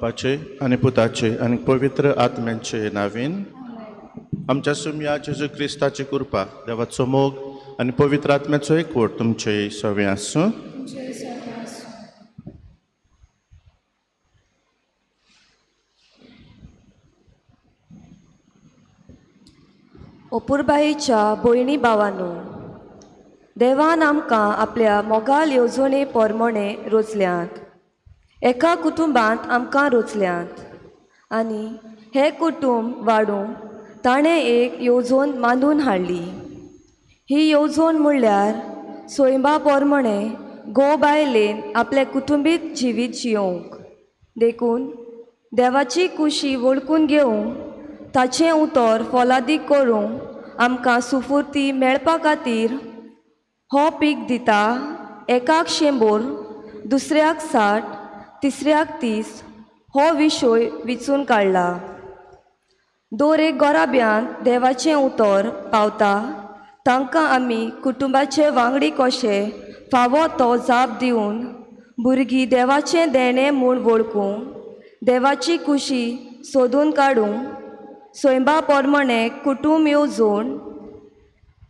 बापाचे आनी पुताचे आनी पवित्र आत्म्यांचे नावीन आमच्या सुमया जेजू क्रिस्ताची कृपा, देवाचो मोग आनी पवित्र आत्म्याचो एकवट तुमचे सगळें आसूं. अपुरबायेच्या भयणी भावांनो, देवान आमकां आपल्या मोगाल येवजणे प्रमाणे रोचल्यात. एका कुटुंबांत आमकां रोचल्यात आनी हें कुटुंब वाडूंक ताणें एक येवजण मांडून हाडली. ही येवजण म्हणल्यार सैमा प्रमाणे घोव बायलेन आपलें कुटुंबीक जिवीत जियोवंक. देखून देवाची कुशी वळखून घेवंक, ताचें उतर फोलादीक करूंक आमकां सुफुर्ती मेळपा खातीर हो पीक दिता. एकाक 100, दुसऱ्याक 60, तिसऱ्याक 30 हो विशय विचून काडला. दर एक गोराब्यांत देवाचें उतर पावता तांकां आमी कुटुंबाचे वांगडी कशे फावो तो जाप दिवन भुरगीं देवाचें देणें म्हूण वळखूंक, देवाची कुशी सोदून काडूंक, सैमा प्रमाणे कुटुंब येवजण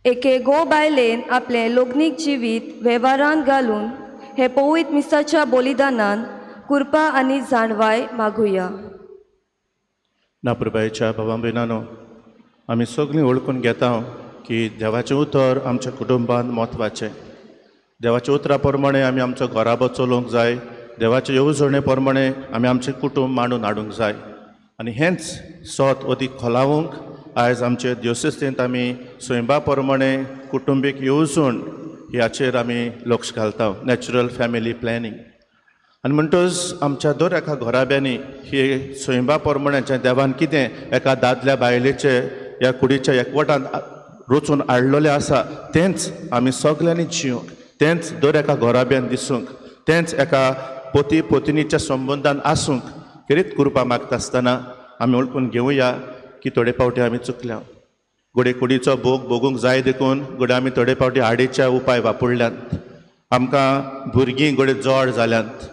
एके घोव बायलेन आपलें लग्नीक जिवीत वेव्हारांत घालून हे पवित्र मिसाच्या बलिदानान कृपा आनी जाणवाय मागुया. नापुरबायेच्या भावा भयणांनो, आमी सगळीं वळखून घेता की देवाचें उतर आमच्या कुटुंबांत म्हत्वाचें. देवाच्या उतरा प्रमाणे आमी आमचो घराबो चलोवंक जाय. देवाचे येवजणे प्रमाणे आमी आमचें कुटुंब मांडून हाडूंक जाय. आनी हेंच सोत अदीक खोलावंक आयज आमचे देवसेस्तेंत आमी सैमा प्रमाणे कुटुंबीक येवजण ह्याचेर आमी लक्ष घालता, नॅचरल फॅमिली प्लॅनिंग. आनी म्हणटच आमच्या दर एका घराब्यांनी हे सैमा प्रमाणाच्या देवान कितें एका दादल्या बायलेचे ह्या कुडीच्या एकवटान रचून हाडलेलें आसा तेंच आमी सगल्यांनी जिवंक, तेंच दर एका घराब्यान दिसूंक, तेंच एका पती पत्नीच्या संबंदान आसूंक खेरीत कृपा मागता आसतना आमी वळखून घेवया की थोडे फावटी आमी चुकल्या. घडये कुडीचो भोग भोगूंक जाय देखून घडये आमी थोडे फावटी आडीचे उपाय वापरल्यात. आमकां भुरगीं घडये जड जाल्यांत.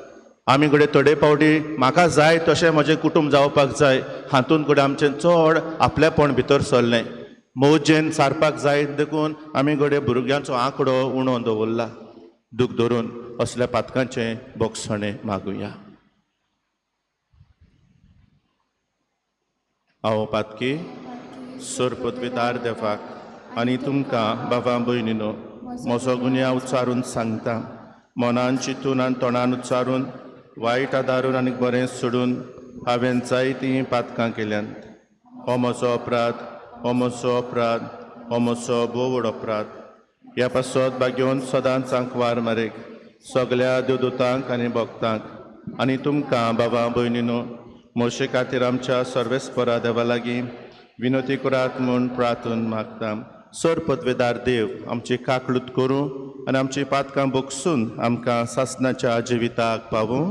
आमी घडये थोडे फावटी म्हाका जाय तशें म्हजें कुटुंब जावपाक जाय हातूंत घडये आमचें चड आपलेपण भितर सरलें. मौजेन सारपाक जाय देखून आमी घडये भुरग्यांचो आंकडो उणो दवरला. दूख धरून असल्या पातकांचें बोगसणें मागुया. हांव पातकी सरपदवीदार देवाक आनी तुमकां बाबा भयणीनो म्हजो गुन्यांव उच्चारून सांगता. मनान चिंतून आनी तोंडान उच्चारून, वायट आदारून आनी बरें सोडून हांवें जायतीं पातकां केल्यांत. हो म्हजो अपराध, हो म्हजो अपराध, हो म्हजो भोव व्हड अपराध. ह्या पासत भाग्योवन सदांच आंकवार मारेक सगल्या देवदूतांक आनी भक्तांक आनी तुमकां बाबा भयणीनो म्हजे खातीर आमच्या सर्वेस्परा देवा लागीं विनोती करात म्हूण प्रार्थन मागता. सर पदवेदार देव आमची काकळूत करूं आनी आमची पातकां बोगसून आमकां सासणाच्या जिविताक पावूं.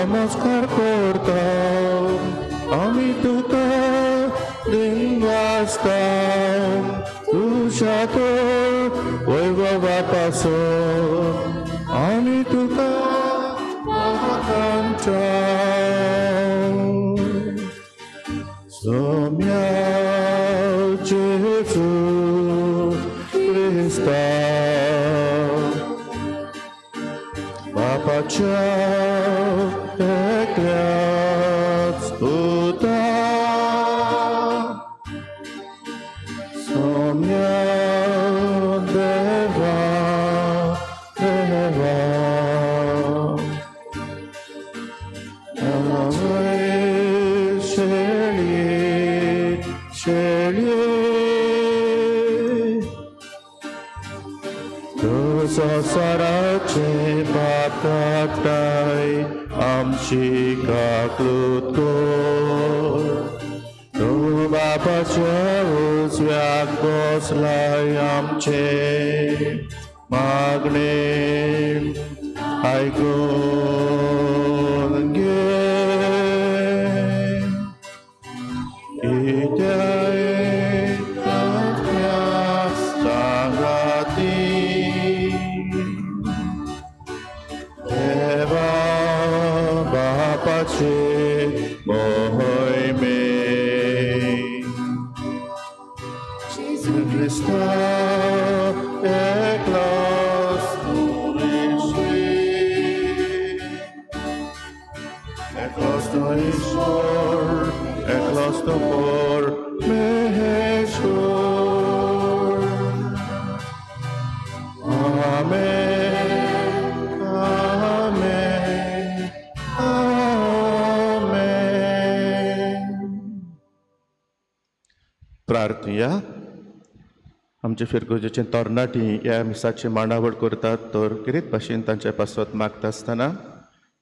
नमस्कार करता आमी तुका दिन क्रिस्तांव तुज्या तर वैभवा पासून आमी तुका वाखाणटा. सोम्या जेजू क्रिस्ता बापाच्या एकल्याच पुता सोम्या देवा देवा शेळी शेळी संवसाराचे पाप काडटाय आमची काकूत कर. तूं बापाच्या उजव्याक बसलाय आमचे मागणे आयकून घे. कित्याक सांगाती देवा बापाचे मोहमे जेजू क्रिस्ता एकलोच तूं एकलोच तूं ईश्वर एकलोच तूं परमेश्वर. आमेन आमेन आमेन. प्रार्थया. आमचे फिरगोजेचे तरणाटी ह्या मिसाची मांडावळ करतात तर किरीत भाशेन तांचे पासत मागता आसतना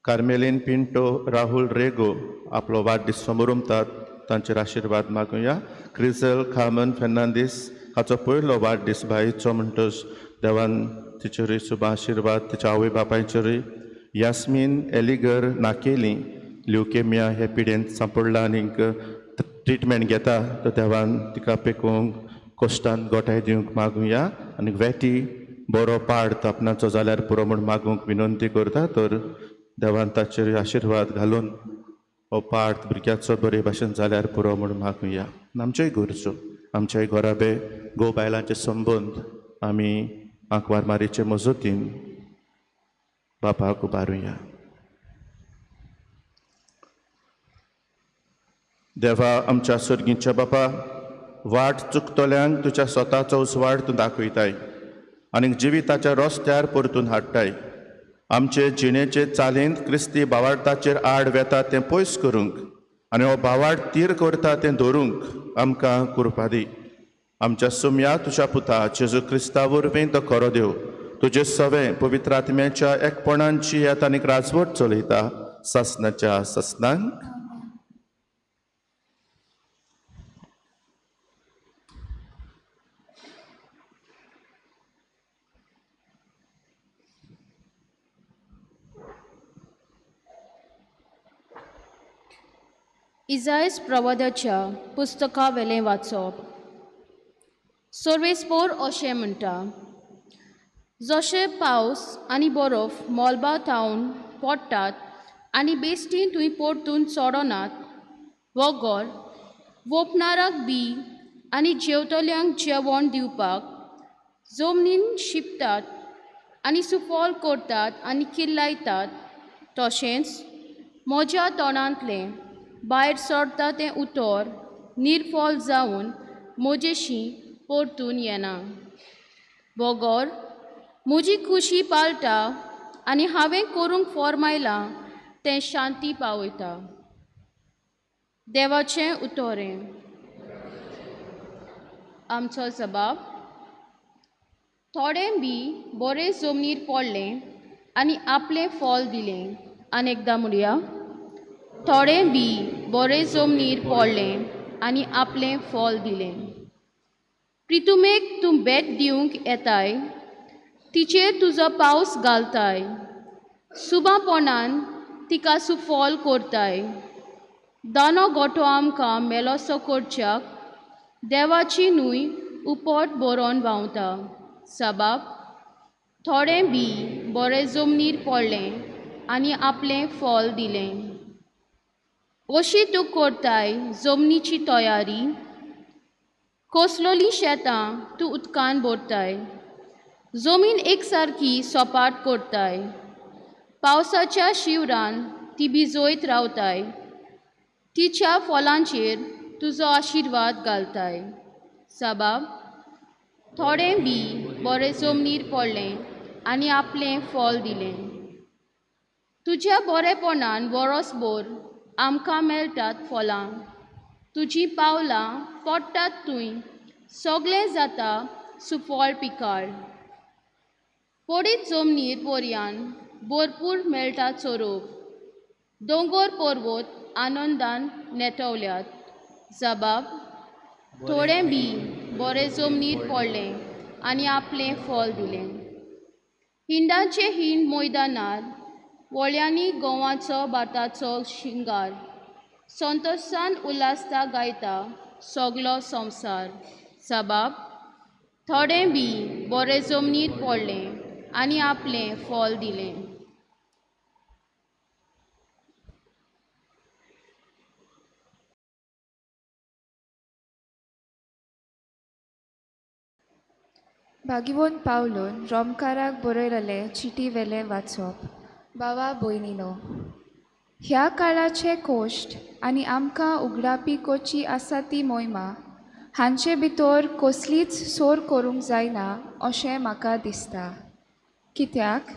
कार्मेलीन पिंटो राहुल रेगो आपलो वाडदीस समोरमतात तांचेर आशिर्वाद मागुया. क्रिजल खामन फेर्नांदीस हाचो पयलो वाडदीस भाईचो म्हणटच देवान तिचेरूय सुबा आशिर्वाद तिच्या आवय बापायचेरूय. यास्मीन एलिगर नाकेली ल्युकेमिया हे पिडेन सांपडला आनीक ट्रिटमेंट घेता तर देवान तिका पेकोवंक कश्टान गोठाय दिवंक मागुया. आनी वेटी बरो पाड आपणाचो जाल्यार पुरो म्हूण मागूंक विनंती करता तर देवान ताचेर आशिर्वाद घालून हो पाड भुरग्याचो बरे भाशेन जाल्यार पुरो म्हूण मागुया. आमचेय गरजो आमचेय घराबे घोव बायलांचे संबंद आमी आंकवार मारीचे मजतीन बापाक उबारुया. देवा आमच्या सर्गीच्या बापा, वाट चुकतल्यांक तुज्या स्वताचो उजवाड तूं दाखयताय आनी जिविताच्या रस्त्यार परतून हाडटाय. आमचे जिणेचे चालींत क्रिस्ती भावार्थाचेर आड वेता तें पयस करूंक आनी हो भावार्थ तीर करता तें धरूंक आमकां कृपा दी. आमच्या सुम्या तुज्या पुता जेजू क्रिस्ता वरवीं तो खरो देव तुजे सवें पवित्र आत्म्याच्या एकपणांची येत आनीक राजवट चलयता सासनाच्या सासनांक. इजायस प्रवादाच्या पुस्तका वेलें वाचप. सर्वेस्पोर अशें म्हणटा, जशें पावस आनी बरफ मळबा थावन पडटात आनी बेश्टी थंय परतून चडनात, वगर वोपणाराक बी आनी जेवतल्यांक जेवण दिवपाक जमनीन शिंपतात आनी सुफल करतात आनी किल्लायतात, तशेंच म्हज्या तोंडांतलें भायर सरता तें उतर निर्फल जावन म्हजेशी परतून येना, बगर म्हजी खुशी पाळटा आनी हांवें करूंक फॉर्मायलां तें शांती पावयता. देवाचें उतरें. आमचो जबाब. थोडें बी बरें जमनीर पडलें आनी आपलें फळ दिलें. आनी एकदां म्हणया, थोडें बी बरें जमनीर पडलें आनी आपलें फळ दिलें. प्रितुमेक तूं भेट दिवंक येताय, तिचेर तुजो पावस घालताय, सुबापणान तिका सुफल करताय. दानो गोठो आमकां मेलोसो करच्याक देवाची न्हूय उपट बरोवन व्हांवता. सबाब थोडें बी बरें जमनीर पडलें आनी आपलें फळ दिलें. अशी तूं करताय जमनीची तयारी, कसलोलीं शेतां तूं उदकान भरताय, जमीन एकसारकी सपाट करताय, पावसाच्या शिवरान ती भिजयत रावताय, तिच्या फळांचेर तुजो आशिर्वाद घालताय. सबाब थोडें बी बरें जमनीर पडलें आनी आपलें फळ दिलें. तुज्या बरेपणान वरसभर आमकां मेळटात फळां, तुजीं पावलां पडटात थंय सगळें जाता सुफळ पिकाळ. पडीत जमनीर पर्यान भरपूर मेळटा चरोब, दोंगर पर्वत आनंदान नेटवल्यात. जबाब थोडें बी बरें जमनीर पडलें आनी आपलें फळ दिलें. हिंडाचे हिंड मैदानार वळ्यांनी गोवाचो भाताचो शिंगार, संतोशान उल्हासता गायता सगलो संवसार. सबाब थोडें बी बरें जमनीर पडलें आनी आपलें फळ दिलें. भागिवोन पावलून रोमकाराक बरयलेले चिटी वेलें वाचप. बाबा भयणीनो, ह्या काळाचे कोश्ट आनी आमकां उगडापी कोची आसा ती मोहिमा हांचे भितर कसलीच सोर करूंक जायना अशें म्हाका दिसता. कित्याक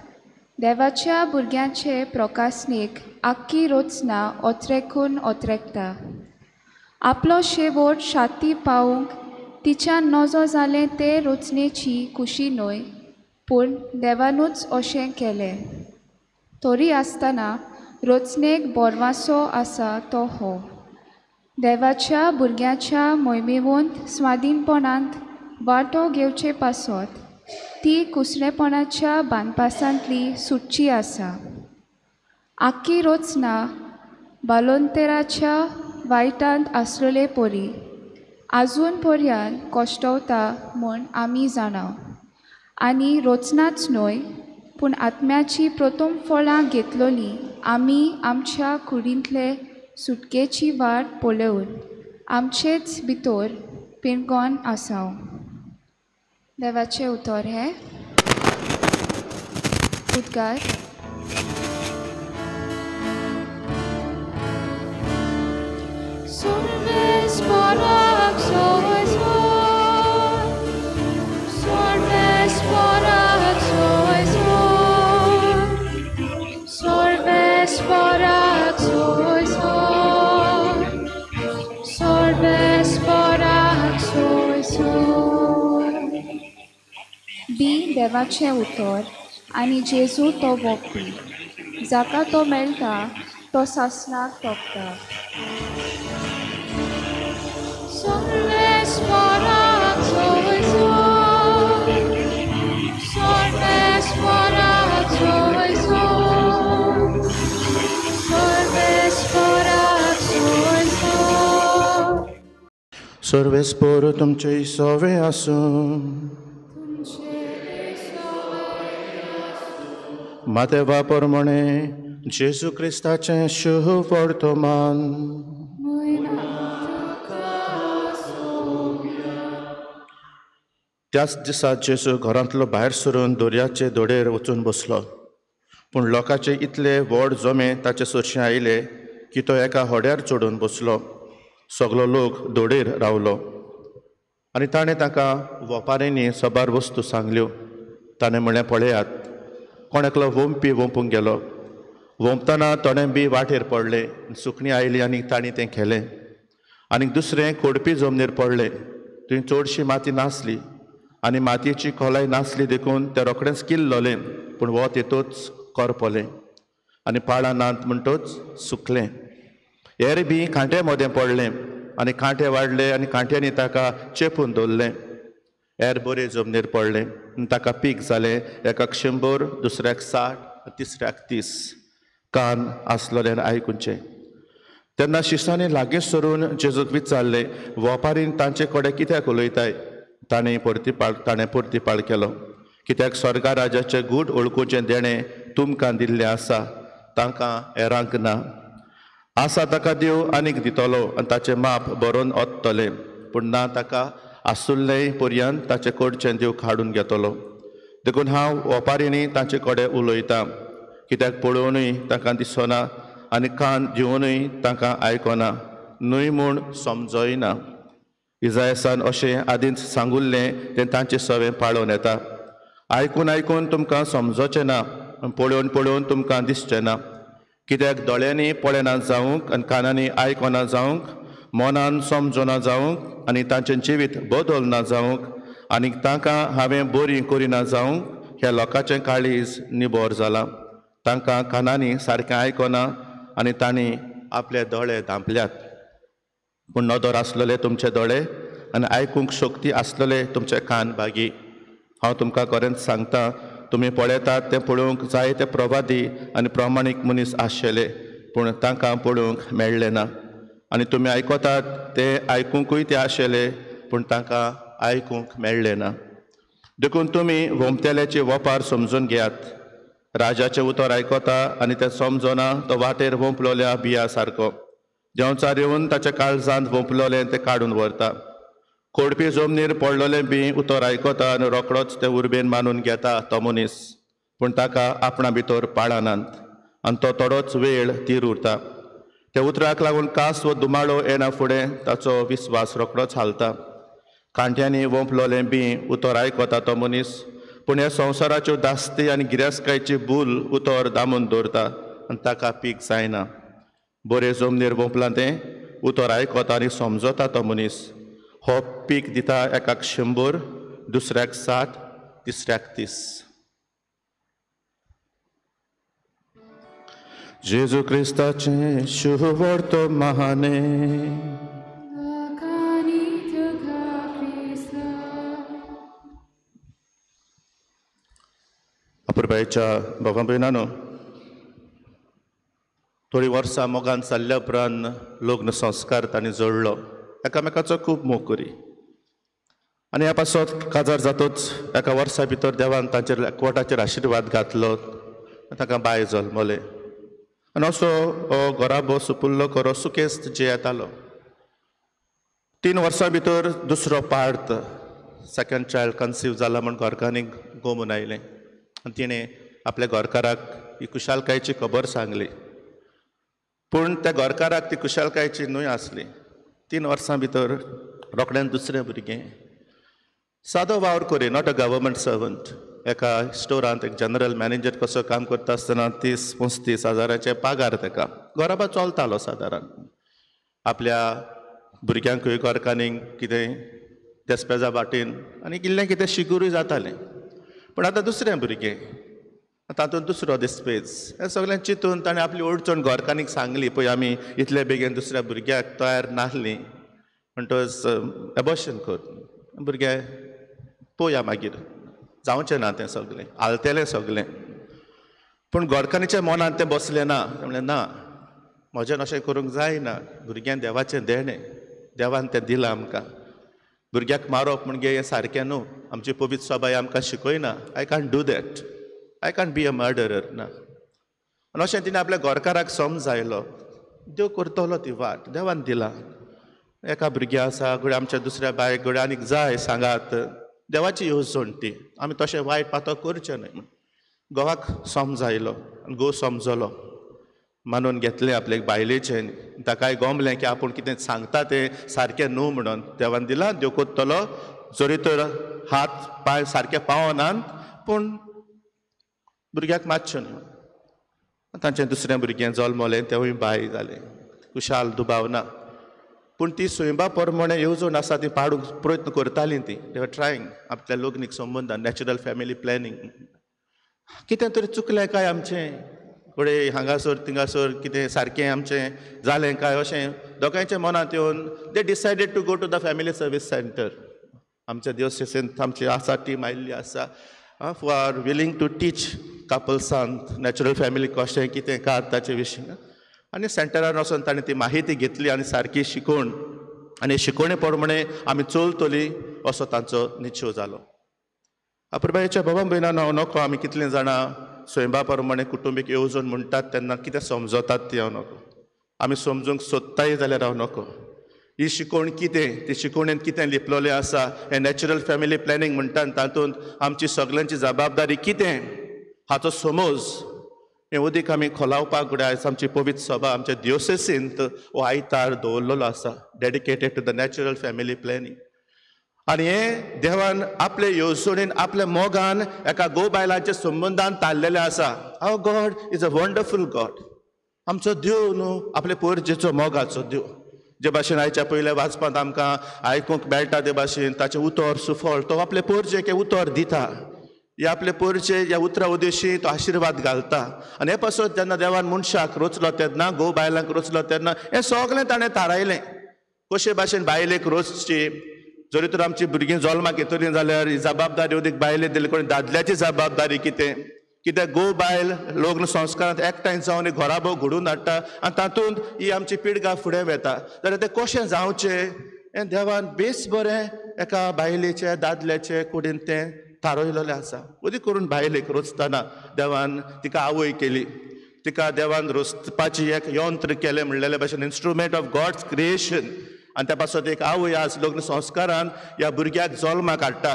देवाच्या भुरग्यांचे प्रकासनीक आख्खी रचना ओत्रेकून ओत्रेकता. आपलो शेवट शाती पावूंक तिच्यान नजो जालें ते रचनेची खुशी न्हय, पूण देवानूच अशें केलें. तरी आसतना रचनेक बोरवासो आसा तो हो देवाच्या भुरग्यांच्या मोहिमेवंत स्वाधीनपणांत वांटो घेवचे पासत ती कुसरेपणाच्या बांदपासांतली सुटची आसा. आख्खी रचना बालोंतेराच्या वायटांत आसलेले परी आजून पर्यान कश्टवता म्हूण आमी जाणा. आनी रचनाच न्हय पूण आत्म्याची प्रथम फळां घेतलोली आमी आमच्या कुडींतले सुटकेची वाट पळोवन आमचेच भितर पिणगोन आसाव. देवाचें उतर हें. उद्गार. बी देवाचें उतर आनी जेजू तो वोपी, जाका तो मेळटा तो सासणाक तोपता. सर्वेस्पोर तुमचे सवे आसूं. मातेवा परमणे जेजू क्रिस्ताचें शुभ वर्तमान. त्याच दिसा जेजू घरांतलो भायर सरून दर्याचे दोडेर वचून बसलो. पूण लोकांचे इतले व्हड जमे ताचे सरशीं आयले की तो एका होड्यार चडून बसलो. सगलो लोक दोडेर रावलो आनी ताणें ताका वपारींनी सबार वस्तू सांगल्यो. ताणें म्हणलें, पळयात, कोण एकलो वोंपी वोंपूंक गेलो. वोंपतना थोडें बी वाटेर पडलें, सुकणीं आयली आनी तांणी तें खेलें. आनी दुसरें कोडपी जमनीर पडलें, थंय चडशी माती नासली आनी मातयेची खोलाय नासली देखून तें रोखडेंच किल्ललें, पूण वत येतूच करपलें आनी पाळां नात म्हणटच सुकलें. हेर बी कांट्या मदें पडलें आनी कांटे वाडले आनी कांट्यांनी ताका चेपून दवरलें. हेर बरे जमनीर पडलें, ताका पीक जालें, एकाक 100, दुसऱ्याक 60, तिसऱ्याक 30. कान आसलोल्यान आयकुचें. तेन्ना शिसांनी लागीं सरून जेजूक विचारलें, वपारीन तांचे कडेन कित्याक उलयताय? ताणें परतीपाळ केलो, कित्याक स्वर्गा राजाचें गूट वळखुचें देणें तुमकां दिल्लें आसा, तांकां हेरांक ना. आसा ताका देव आनीक दितलो आनी ताचें माप बरोवन ओततलें, पूण ना ताका आसुल्लें पर्यंत ताचे कडचें देव काडून घेतलो. देखून हांव वपारींनी तांचे कडेन उलयतां, कित्याक पळोवनूय तांकां दिसना आनी कान दिवनूय तांकां आयकना न्हय म्हूण समजयना. इजायसान अशें आदींच सांगुल्लें तें तांचें सवें पाळोवन येता. आयकून आयकून तुमकां समजचें ना, पळोवन पळोवन तुमकां दिसचें ना. कित्याक दोळ्यांनी पळयना जावंक आनी कानांनी आयकना जावंक, मनान समजना जावंक आनी तांचें जिवीत बदलना जावंक आनी तांकां हांवें बरी करिना जावंक ह्या लोकांचें काळीज निबर जालां. तांकां कानांनी सारकें आयकना आनी तांणी आपले दोळे धांपल्यात. पूण नदर आसलेले तुमचे दोळे आनी आयकूंक शक्ती आसलेले तुमचे कान भागी. हांव तुमकां खरेंच सांगता, तुमी पळयतात तें पळोवंक जायते प्रवादी आनी प्रमाणीक मनीस आशिल्ले, पूण तांकां पळोवंक मेळ्ळें ना. आनी तुमी आयकतात ते आयकुंकूय ते आशिल्ले, पूण तांकां आयकूंक मेळ्ळें ना. देखून तुमी वोमतेल्याची वपार समजून घेयात. राजाचें उतर आयकता आनी तें समजना तो वाटेर वोंपलोल्या बिया सारको देंवचार येवन ताच्या काळजांत वोंपलोलें तें काडून व्हरता. कोडपी जमनीर पडलोलें बी उतर आयकता आनी रोकडोच तें उर्बेन मानून घेता तो मनीस, पूण ताका आपणा भितर पाळनात आनी तो थोडोच वेळ तीर उरता. त्या उतराक लागून कास व दुमाळो येना फुडें ताचो विस्वास रोकडोच हालता. कांट्यांनी वोंपलोलें बी उतर आयकता तो मनीस, पूण ह्या संवसाराच्यो दास्ती आनी गिरेस्तकायची भूल उतर दामून दवरता आनी ताका पीक जायना. बरें जमनीर वोंपलां तें उतर आयकता आनी समजता तो मनीस. हो पीक दिता एकाक 100, दुसऱ्याक 60, तिसऱ्याक 30. जेजू क्रिस्ताचें शुभवर्तमाने. अपुरबायेच्या बाबा भयणांनो, थोडीं वर्सां मोगान चल्ल्या उपरांत लग्न संस्कार तांणी जोडलो. एकामेकाचो खूब मोग करी आनी ह्या पासत काजार जातूच एका वर्सा भितर देवान तांचेर एकवटाचेर आशिर्वाद घातलो. ताका बाय जल्मलें आनी असो हो घराबो सुपुल्लो करो सुकेस्त जियेतालो. 3 वर्सां भितर दुसरो पार्ट सेकंड चायल्ड कन्सीव जाला म्हूण घरकान्नीक गोमून आयलें आनी तिणें आपल्या घरकाराक ही खुशालकायेची खबर सांगली. पूण त्या घरकाराक ती खुशालकायेची न्हय आसली. 3 वर्सां भितर रोखड्यान दुसरें भुरगें. सादो वावर करी, not a government servant, एका स्टोरांत एक जनरल मॅनेजर कसो काम करता आसतना 30-35 हजाराचे पागार ताका. घराबा चलतालो सादारण. आपल्या भुरग्यांकूय घरकान्नीक कितें देस्पेजा वाटेन आनी इल्लें कितें शिगूरूय जातालें. पूण आतां दुसरें भुरगें, तातूंत दुसरो दिस्पेज, हें सगळें चिंतून ताणें आपली अडचण घरकान्नीक सांगली, पळय आमी इतले बेगीन दुसऱ्या भुरग्याक तयार नासलीं म्हणटच एबॉर्शन कर, भुरगें पळोवया मागीर, जावचें ना तें सगळें, हालतलें सगळें. पूण घरकान्नीच्या मनांत तें बसलें ना. म्हणलें ना, म्हज्यान अशें करूंक जायना, भुरग्यान देवाचें देणें, देवान तें दिलां आमकां. भुरग्याक मारप म्हणजे हें सारकें न्हू, आमची पवित्र सभाय आमकां शिकयना. I can't do that, I can't be a murderer. ना. आनी अशें तिणें आपल्या घरकाराक समजायलो, देव करतलो ती वाट, देवान दिला. एका भुरग्या आसा घडये आमच्या दुसऱ्या बायक घडये आनीक जाय, सांगात, देवाची येवजण ती, आमी तशें वायट पातो करचें न्हय. घोवाक समजायलो आनी घोव समजलो, मानून घेतलें आपले बायलेचें. ताकाय गोमलें की आपूण कितें सांगता तें सारकें न्हू म्हणून. देवान दिला, देव करतलो, जरी तर हात पांय सारके पावनात पूण भुरग्याक मातशें न्हू. तांचें दुसरें भुरगें जल्मलें, तेवूय बाय जालें, खुशाल दुबाव ना. पूण ती स्वयंबा प्रमाणे येवजण आसा ती पाडूंक प्रयत्न करतालीं ती. दे वर ट्रायंग आपल्या लग्नीक संबंदान नॅचरल फॅमिली प्लॅनिंग. कितें तरी चुकलें काय आमचें, घडये हांगासर थिंगासर कितें सारकें आमचें जालें काय अशें दोगांयच्या मनांत येवन they decided to go to the family service centre. आमच्या देवसेसेंत आमची आसा टीम आयिल्ली आसा, who are willing to teach कपल्सांत natural family कशें कितें कात ताचे विशीं. आनी सेंटरान वचून ताणें ती माहिती घेतली आनी सारकी शिकोवण आनी शिकोवणे प्रमाणे आमी चलतली असो तांचो निश्चय जालो. अपुरबायेच्या बाबा भयणांनो, हांव नको आमी कितलीं जाणां स्वयंबा प्रमाणे कुटुंबीक येवजण म्हणटात तेन्ना कितें समजतात ती हांव नको, आमी समजूंक सोदताय जाल्यार हांव नको. ही शिकवण कितें, ती शिकवणेंत कितें लिपलेलें आसा, हें नॅचरल फॅमिली प्लॅनिंग म्हणटात तातूंत आमची सगल्यांची जबाबदारी कितें हाचो समज हें उदीक आमी खोलावपाक घडये आयज आमची पवित्र सभा आमच्या दियोसेसींत हो आयतार दवरलेलो आसा, dedicated to the natural family planning. आनी हें देवान आपले येवजणेन आपल्या मोगान एका घोव बायलांच्या संबंदान ताल्लेलें आसा. Our God is a wonderful God. आमचो देव न्हू आपले पोरजेचो मोगाचो देव. जे भाशेन आयच्या पयल्या वाचपांत आमकां आयकूंक मेळटा ते भाशेन ताचें उतर सुफळ तो आपले पोरजेक उतर दिता, हे आपले पोरचे ह्या उतरा उदेशी तो आशिर्वाद घालता. आनी हे पासत जेन्ना देवान मनशाक रोचलो तेन्ना, घोव बायलांक रोचलो तेन्ना हें सगळें ताणें थारायलें कशे भाशेन बायलेक रोचची. जरी तर आमची भुरगीं जल्माक येतलीं जाल्यार ही जबाबदारी उदीक बायले दिली कोणी दादल्याची जबाबदारी कितें, कित्याक घोव बायल लग्न संस्कारांत एकठांय जावन घराबो घडोवन हाडटा आनी तातूंत ही आमची पिळगां फुडें वता. जाल्यार तें कशें जावचें हें देवान बेस बरें एका बायलेचें दादल्याचें कुडीन तें थारयलेलें आसा. उदीक करून बायलेक रोचतना देवान तिका आवय केली, तिका देवान रोचपाची एक यंत्र केलें म्हणलेले भाशेन इन्स्ट्रुमेंट ऑफ गॉड्स क्रिएशन. आनी त्या पासत एक आवय आज लग्न संस्कारान ह्या भुरग्याक जल्माक हाडटा.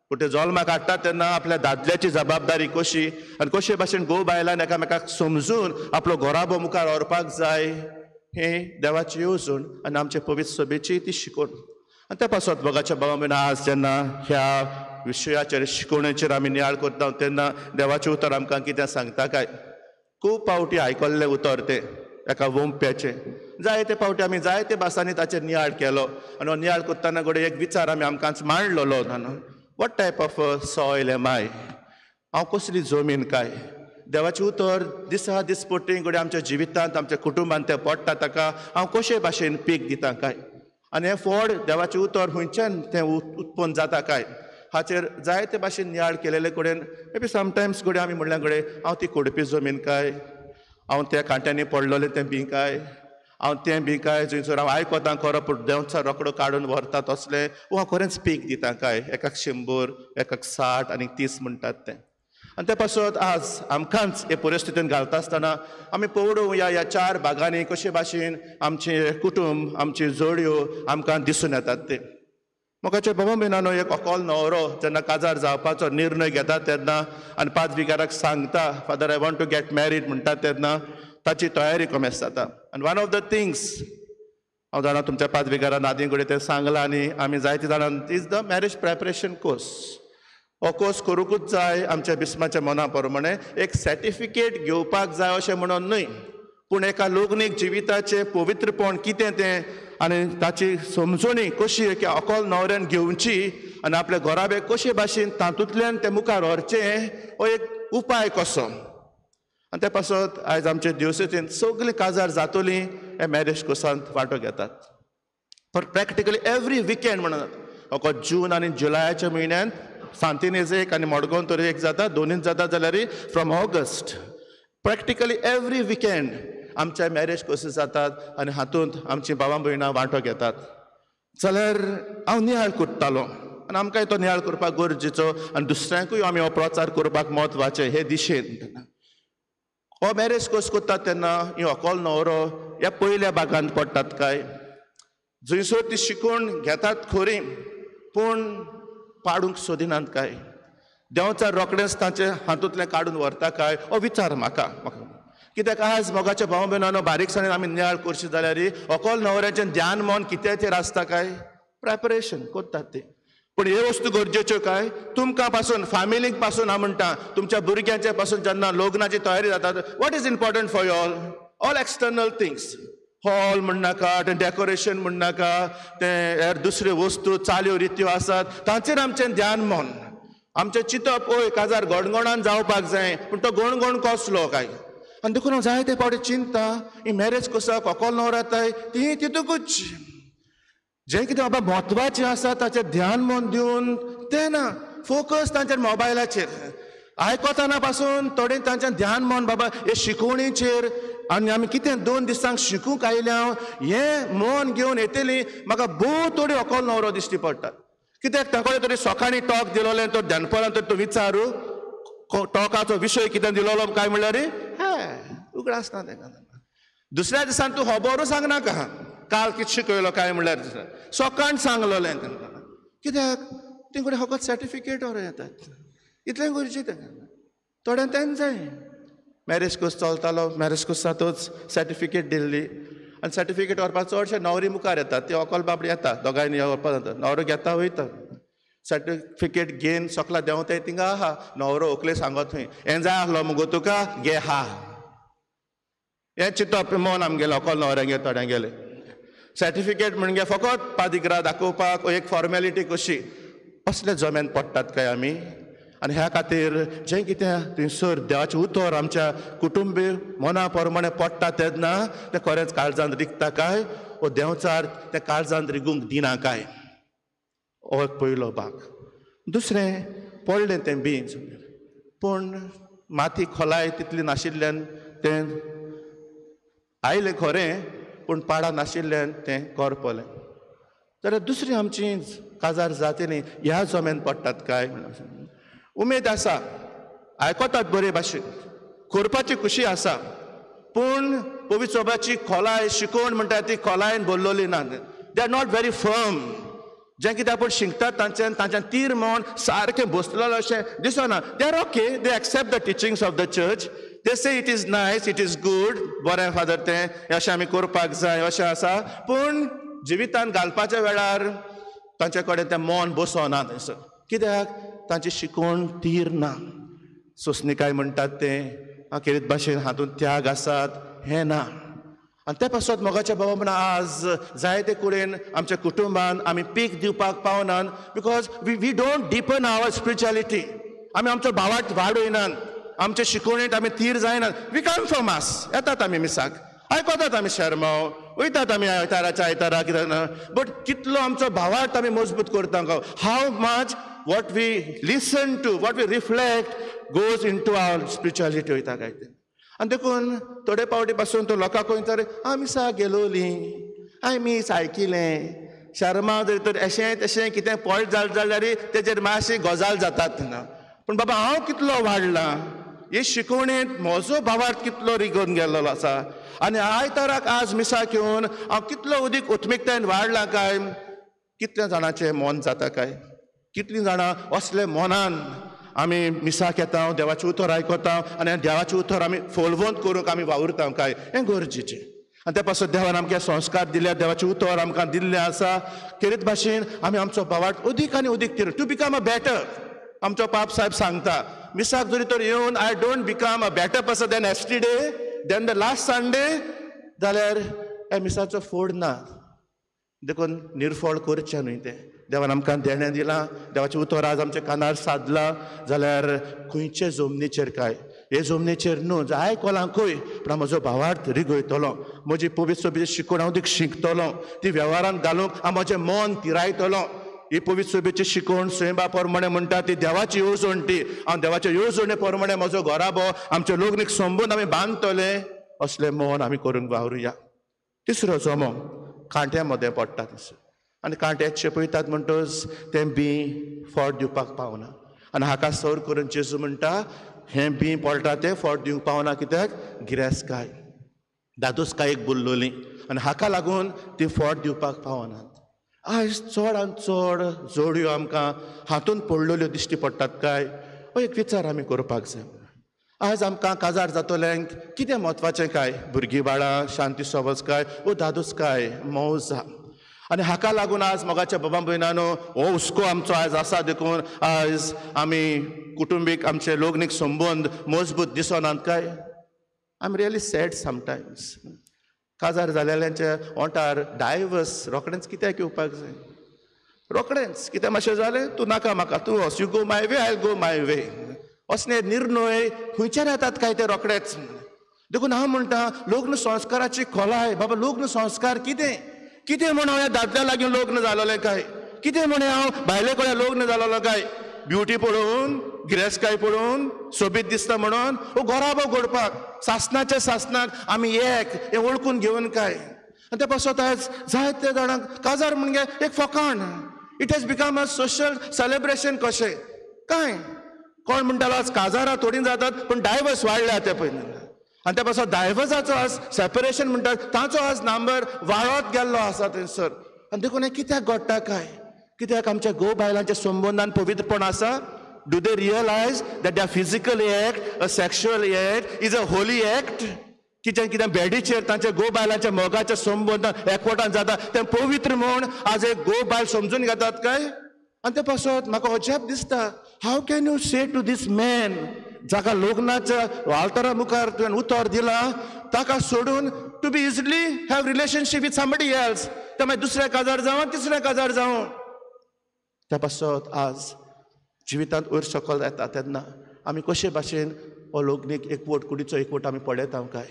पूण ते जल्माक हाडटा तेन्ना आपल्या दादल्याची जबाबदारी कशी आनी कशे भाशेन घोव बायलान एकामेकाक समजून आपलो घराबो मुखार व्हरपाक जाय हें देवाची येवजण आनी आमचे पवित्र सभेची ती शिकवण. आनी त्या पासत मोगाच्या बाबा भयणां, आज जेन्ना ह्या विशयाचेर शिकवणेचेर आमी नियाळ करता तेन्ना देवाचें उतर आमकां कितें सांगता काय? खूब फावटी आयकल्लें उतर तें एका वोंप्याचें, जायते फावटी आमी जायते भासांनी ताचेर नियाळ केलो आनी हो नियाळ करतना घडये एक विचार आमी आमकांच मांडलेलो, what type of soil am I, हांव कसली जमीन काय? देवाचें उतर दिसा दिसपट्टी घडये आमच्या जिवितांत आमच्या कुटुंबांत तें पडटा ताका हांव कशे भाशेन पीक दिता काय? आनी हें फळ देवाचें उतर खंयच्यान तें उत्पन्न जाता काय हाचेर जायते भाशेन नियाळ केलेले कडेन मे बी समटायम्स घडये आमी म्हणल्यार घडये हांव ती कोडपी जमीन काय, हांव त्या कांट्यांनी पडलेलें तें बी काय, हांव तें बी काय जंयसर हांव आयकतां खरो पूण देंवचार रोकडो काडून व्हरता तसलें, वो हांव खरेंच पीक दिता काय? एकाक 100, एकाक 60 आनी 30 म्हणटात तें. आनी ते पासत आज आमकांच हे परिस्थितीन घालता आसतना आमी पळोवया ह्या 4 भागांनी कशे भाशेन आमचें कुटुंब आमच्यो जोडयो आमकां दिसून येतात ते. मोगाच्या बाबा भयणांनो, एक अकोल न्हवरो जेन्ना काजार जावपाचो निर्णय घेता तेन्ना आनी पादविगाराक सांगता father I want to get married म्हणटा तेन्ना ताची तयारी कमेस जाता. आनी वन ऑफ the things हांव जाणा तुमच्या पादविगारान आदीं कडेन तें सांगलां आनी आमी जायते जाणां is the marriage preparation course. हो कोर्स करूंकूच जाय आमच्या बिस्माच्या मना प्रमाणे, एक सर्टिफिकेट घेवपाक जाय अशें म्हणून न्हय, पूण एका लग्नीक जिविताचें पवित्रपण कितें तें आनी ताची समजणी कशी की अकोल न्हवऱ्यान घेवची आनी आपल्या घराबे कशे भाशेन तातूंतल्यान तें मुखार व्हरचें हो एक उपाय कसो. आनी ते पासत आयज आमचे दिवसेतीन सगळीं काजार जातलीं हे मॅरेज कोर्सांत वांटो घेतात. पर प्रॅक्टिकली एवरी विकेंड म्हणून फकत जून आनी जुलयाच्या म्हयन्यांत सांतिनेज एक आनी मडगांव तरी एक जाता, दोनूच जाता जाल्यार from August practically every weekend आमच्या मॅरेज कोर्सीस जातात आनी हातूंत आमची बाबा भयणां वांटो घेतात. जाल्यार हांव नियाळ करतालो आनी आमकांय तो नियाळ करपाक गरजेचो आनी दुसऱ्यांकूय आमी हो प्रचार करपाक म्हत्वाचें हे दिशेन. हो मॅरेज कोर्स करतात तेन्ना ही अकोल न्हवरो ह्या पयल्या भागांत पडटात काय, जंयसर ती शिकवण घेतात खरी पूण पाडूंक सोदिनात काय, देंवचार रोखडेंच तांचे हातूंतलें काडून व्हरता काय, हो विचार म्हाका. कित्याक आज मोगाच्या भाव भयणांनो बारीकसाणेन आमी नियाळ करशी जाल्यार अकोल न्हवऱ्याचें ध्यान मन कित्याचेर आसता काय, प्रेपरेशन करतात ते. पूण ह्यो वस्तू गरजेच्यो काय तुमकां पासून फॅमिलीक पासून हांव म्हणटा तुमच्या भुरग्यांच्या पासून जेन्ना लग्नाची तयारी जाता, what is important for you all, all external things, hall म्हणनाका, तें डेकोरेशन म्हणनाका, तें हेर दुसऱ्यो वस्तू चाल्यो रित्यो आसात तांचेर आमचें ध्यान मन आमचें चिंतप ओय काजार गणगणान जावपाक जाय, पूण तो गणगण कसलो काय? आनी देखून हांव जायते फावटी चिंता ही मॅरेज कसो कोकोल न्हवरो ती तितूकूच जें कितें बाबा म्हत्वाचें आसा ताचेर ध्यान मन दिवन तें ना, फोकस तांचेर मोबायलाचेर आयकतना पासून थोडें तांचें ध्यान मन बाबा हे शिकवणीचेर आनी आमी कितें 2 दिसांक शिकूंक आयल्या हें मन घेवन येतली. म्हाका भोव थोडी व्हंकल न्हवरो दिश्टी पडटात. कित्याक ताका तरी सकाळीं टॉक दिलोलें तर दनपरां तर तूं विचारू टॉकाचो विशय कितें दिलोलो काय म्हणल्यार हे उगडास ना तेका. दुसऱ्या दिसान तूं खबरूच सांगनाका काल कितें शिकयलो काय म्हणल्यार सकाळ सांगलोलें तांकां. कित्याक ते कडेन फकत सर्टिफिकेट व्हरून येतात इतलें गरजेचें तांकां. थोड्यांक तेंच जाय. मॅरेज कोर्स चलतालो, मॅरेज कोर्स जातूच सर्टिफिकेट दिल्ली आनी सर्टिफिकेट व्हरपाक चडशे न्हवरी मुखार येतात, ती व्हंकल बाबडी येता दोगांयनी व्हरपाक जाता, न्हवरो घेता वयता सर्टिफिकेट घेवन सकला देंवताय थिंगा आहा न्हवरो व्हंकले सांगत थंय हें जाय आसलो मुगो तुका घे हा. हें चिंतप मन आमगेलें व्हंकल न्हवऱ्यांगेर थोड्यांगेलें. सर्टिफिकेट म्हणजे फकत पादिग्रा दाखोवपाक एक फॉर्मेलिटी कशी. असले जमेन पडटात काय आमी? आनी ह्या खातीर जें कितें थंयसर देवाचें उतर आमच्या कुटुंबी मना प्रमाणे पडटा तेन्ना तें खरेंच काळजांत रिगता काय वो देंवचार तें काळजांत रिगूंक दिना काय? हो एक पयलो भाग. दुसरें पडलें तें बीज पूण माती खोलाय तितली नाशिल्ल्यान तें आयलें खरें पूण पाडां नाशिल्ल्यान तें करपलें. जाल्यार दुसरी आमची काजार जातली ह्या जमेन पडटात काय? उमेद आसा, आयकतात बरे भाशेन, करपाची खुशी आसा, पूण पवित्र सभाची खोलाय शिकोवण म्हणटा ती खोलायन बोल्लोली ना. They are not very firm. जें कितें आपूण शिकतात तांच्यान तांच्यान तीर म्हण सारकें बसलेलो अशें दिसना. They are okay, they accept the teachings of the church, they say it is nice, it is good, बरें फादर तें अशें आमी करपाक जाय अशें आसा, पूण जिवितान घालपाच्या वेळार तांचे कडेन तें मन बसना थंयसर. कित्याक तांची शिकवण तीर ना. सोंसणीकाय म्हणटात तें खेरीत भाशेन हातूंत त्याग आसात हें ना. आनी ते पासत मोगाच्या बाबा म्हणून आज जायते कडेन आमच्या कुटुंबान आमी पीक दिवपाक पावनात because we don't deepen our spirituality. आमी आमचो भावार्थ वाडयनात, आमचे शिकवणेंत आमी तीर जायनात. We come from मास येतात आमी मिसाक, आयकतात आमी शेरमांव, वयतात आमी आयताराच्या आयतारा कितें ना, बट कितलो आमचो भावार्थ आमी मजबूत करता. How much what we listen to, what we reflect goes into our spirituality वयता काय तें. आनी देखून थोडे पावटी पासून तो लोकांक खंय आमी सा गेलोली, हांवें मीस आयकिलें, शर्मा जरी तर अशें तशें कितें फॉल्ट जालें जाल्यार तेजेर मातशी गजाल जातात ना. पूण बाबा हांव कितलो वाडलां हे शिकवणेंत, म्हजो भावार्थ कितलो रिगोवन गेल्लो आसा आनी आयताराक आज मिसाक येवन हांव कितलो उदीक उत्मिकतायेन वाडलां काय? कितल्या जाणांचें मन जाता काय? कितलीं जाणां असले मनान आमी मिसाक येता, देवाचें उतर आयकता आनी देवाचें उतर आमी फोलवंत करूंक आमी वावुरता काय? हें गरजेचें. आनी ते पासत देवान आमकां संस्कार दिल्या, देवाचें उतर आमकां दिल्लें आसा. खेरीत भाशेन आमी आमचो भावार्थ अदीक आनी अदीक तिर टू बिकम अ बेटर. आमचो पाप साहेब सांगता मिसाक जरी तर येवन I don't become a better person than yesterday, than the last Sunday, जाल्यार ह्या मिसाचो फोड ना. देखून निर्फळ करचें न्हय तें. देवान आमकां देणें दिलां, देवाचें उतर आज आमच्या कानार सादलां, जाल्यार खंयचे जमनीचेर काय हे जमनीचेर न्हू जाय कोलां खंय, पूण म्हजो भावार्थ रिगयतलो, म्हजी पवित्र सभेची शिकवण हांव शिकतलो, ती वेव्हारांत घालूंक हांव म्हजें मन तिरायतलो. ही पवित्र सभेची शिकवण स्वयंबा प्रमाणे म्हणटा ती देवाची येवजण, ती हांव देवाचे येवजणे प्रमाणे म्हजो घराबो आमचे लग्नीक संबंद आमी बांदतले असलें मन आमी करूंक वावरुया. तिसरो जमो कांट्या मदें पडटा तसो आनी कांट्याक चेपयतात म्हणटच तें बीं फळ दिवपाक पावना. आनी हाका सर करून जेजू म्हणटा हें बीं पडटा तें फळ दिवंक पावना कित्याक गिरेस्तकाय दादोसकायेक बोल्लोली आनी हाका लागून ती फळ दिवपाक पावनात. आयज चड आनी चड जोडयो आमकां हातूंत पडलेल्यो दिश्टी पडटात काय? हो एक विचार आमी करपाक जाय. आज आमकां काजार जातल्यांक कितें म्हत्वाचें काय? भुरगीं बाळां, शांती सोबसकाय वो दादोसकाय मौजा. आनी हाका लागून आज मोगाच्या बाबा भयणानो हो हुस्को आमचो आयज आसा. देखून आयज आमी कुटुंबीक आमचे लग्नीक संबंद मजबूत दिसनात काय? I am really sad sometimes. काजार जालेल्यांच्या ओंठार डायवर्स रोखडेंच कित्याक येवपाक जाय? रोखडेंच कितें मातशें जालें तूं नाका म्हाका, तूं वच, you go my way, I go my way, असले निर्णय खंयच्यान येतात काय ते रोखडेच. देखून हांव म्हणटा लग्न संस्काराची खोलाय. बाबा लग्न संस्कार कितें? कितें म्हण हांव ह्या दादल्या लागीं लग्न जालोलें काय? कितें म्हण हांव बायले कडेन लग्न जालोलो काय? ब्युटी पळोवन, गिरेस्तकाय पळोवन, सोबीत दिसता म्हणून, हो घराबो घडपाक सासणाच्या सासणाक आमी एक हें वळखून घेवन काय. आनी ते पासत आयज जायते जाणांक काजार म्हणजे एक फकाण. It has become a social celebration कशें काय. कोण म्हणटालो आज काजारां थोडीं जातात पूण डायवर्स वाडल्या ते पयलीं. आनी त्या पासत डायवर्साचो आज सेपरेशन म्हणटात ताचो आज नंबर वाडत गेल्लो आसा थंयसर. आनी देखून हें कित्याक घडटा काय? कित्याक आमच्या घोव बायलांच्या संबंदान पवित्रपण आसा? Do they realise that the physical act, a sexual act is a holy act? कितें कितें बेडीचेर तांच्या घोव बायलांच्या मोगाच्या संबंदान एकवटान जाता तें पवित्र म्हूण आज एक घोव बायल समजून घेतात काय? आनी ते पासत म्हाका अजाप दिसता, how can you say to this man जाका लग्नाच्या आल्तारा मुखार तुवें उतर दिलां ताका सोडून to be easily have relationship with somebody else, ते मागीर दुसऱ्या काजार जावं तिसऱ्या काजार जावं. त्या पासत आज जिवितांत वयर सकयल येता तेन्ना आमी कशे भाशेन हो लग्नीक एकवट, कुडीचो एकवट आमी पळयता काय?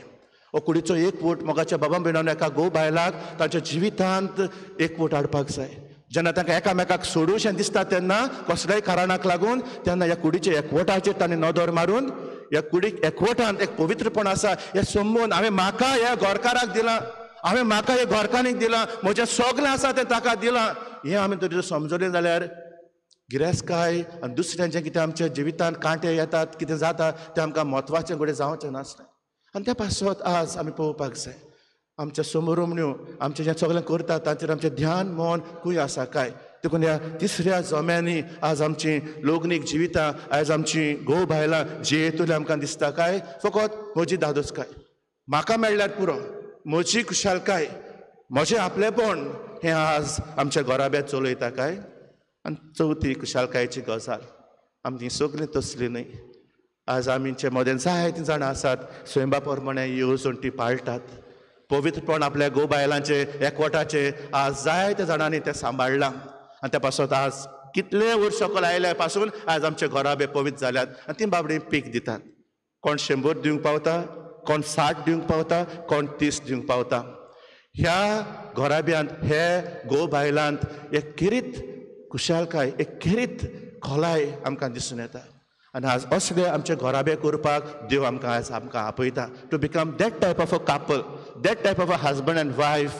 हो कुडीचो एकवट मोगाच्या बाबा भयणान एका घोव बायलाक तांच्या जिवितांत एकवट हाडपाक जाय. जेन्ना तांकां एकामेकाक सोडूशें दिसता तेन्ना कसल्याय कारणाक लागून तेन्ना ह्या कुडीच्या एकवटाचेर ताणें नदर मारून ह्या कुडीक एकवटांत एक पवित्रपण आसा हें समजून हांवें म्हाका ह्या घरकाराक दिलां, हांवें म्हाका ह्या घरकान्नीक दिलां, म्हजें सगळें आसा तें ताका दिलां, हें आमी तरी समजलें जाल्यार गिरेस्तकाय आनी दुसऱ्यांचें कितें आमच्या जिवितांत कांटे येतात कितें जाता तें आमकां म्हत्वाचें घडये जावचें नासलें. आनी त्या पासत आज आमी पळोवपाक जाय आमच्या समोरम्यो आमचें जें सगळें करतात तांचेर आमचें ध्यान मन खूंय आसा काय? देखून ह्या तिसऱ्या जम्यांनी आज आमची लग्नीक जिवितां, आयज आमची घोव बायलां जियेतली आमकां दिसता काय? फकत म्हजी दादोसकाय म्हाका मेळ्ळ्यार पुरो, म्हजी खुशालकाय, म्हजें आपलेपण हें आज आमच्या घराब्यांत चलयता काय? आनी चवथी खुशालकायेची गजाल, आमची सगळीं तसली न्हय. आज आमचे मदें जायतीं जाणां आसात स्वयंबा प्रमाणे येवजण ती पाळटात, पवित्रपण आपल्या घोव बायलांचें एकवटाचें आज जायत्या जाणांनी तें सांबाळ्ळां. आनी त्या पासत आज कितले वर्स सकयल आयल्या पासून आज आमचे घराबे पवित्र जाल्यात आनी ती बाबडी पीक दितात. कोण 100 दिवंक पावता, कोण 60 दिवंक पावता, कोण 30 दिवंक पावता. ह्या घराब्यांत हे घोव बायलांत एक खेरीत खुशालकाय, एक खेरीत खोलाय आमकां दिसून येता. आनी आज असले आमचे घराबे करपाक देव आमकां आज आमकां आपयता to become that type of a couple, that type of a husband and wife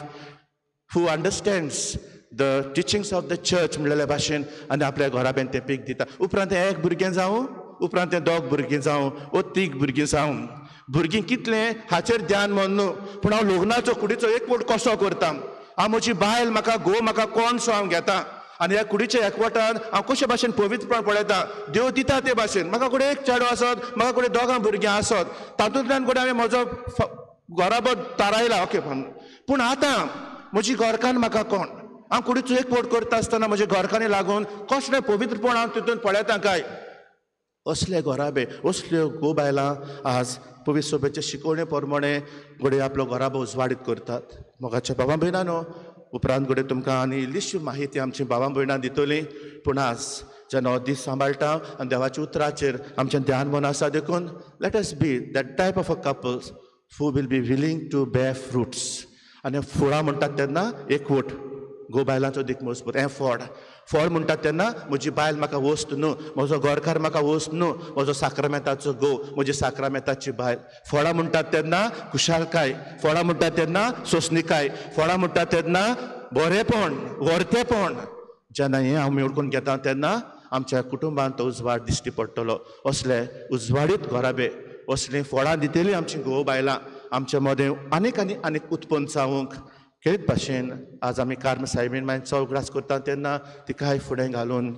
who understands the teachings of the church म्हणलेल्या भाशेन आनी आपल्या घराब्यान तें पीक दिता. उपरांत एक भुरगें जावं, उपरांत तें दोग भुरगीं जावं वो तीग भुरगीं जावं, भुरगीं कितलें हाचेर ध्यान मन न्हू, पूण हांव लग्नाचो कुडीचो एकवट कसो करता, हांव म्हजी बायल म्हाका घोव म्हाका कोण सो हांव घेता आनी ह्या कुडीच्या एकवटान हांव कशे भाशेन पवित्रपण पळयता, देव दिता ते भाशेन. म्हाका कडेन एक चेडो आसत, म्हाका कडेन दोगां भुरगीं आसत, तातूंतल्यान कडेन हांवें म्हजो घराबो थारायला ओके, पूण आतां म्हजी घरकान्न म्हाका कोण, हांव कुडीचो एकवट करता आसतना म्हज्या घरकान्नी लागून कसलें पवित्रपण हांव तितून पळयता काय? असले घराबे, असल्यो घोव बायलां आज पवित्र सभेचे शिकवणे प्रमाणे घडये आपलो घराबो उजवाडीत करतात. मोगाच्या बाबा भयणानो, उपरांत घडये तुमकां आनी इल्लीशी माहिती आमची बाबा भयणां दितली, पूण आज जेन्ना हो दीस सांबाळटा आनी देवाच्या उतराचेर आमचें ध्यान मन आसा देखून let us be that type of a couples who will be willing to bear fruits. आनी फळां म्हणटात तेन्ना एकवट, घोव बायलांचो देख मजबूत हें फळ. फळ म्हणटात तेन्ना म्हजी बायल म्हाका वस्त न्हू, म्हजो घरकार म्हाका वस्त न्हू, म्हजो साक्रामेंताचो घोव, म्हजी साक्रामेंताची बायल. फळां म्हणटात तेन्ना खुशालकाय, फळां म्हणटात तेन्ना सोंसणिकाय, फळां म्हणटात तेन्ना बरेपण, व्हरतेपण. जेन्ना हें आमी ओळखून घेता तेन्ना आमच्या कुटुंबांत तो उजवाड दिश्टी पडटलो. असले उजवाडीत घराबे, असलीं फळां दितलीं आमचीं घोव बायलां आमच्या मदें आनीक आनी आनीक उत्पन्न जावंक खेरीत भाशेन आज आमी कार्म सायबीण मांयचो उगडास करता तेन्ना तिकाय फुडें घालून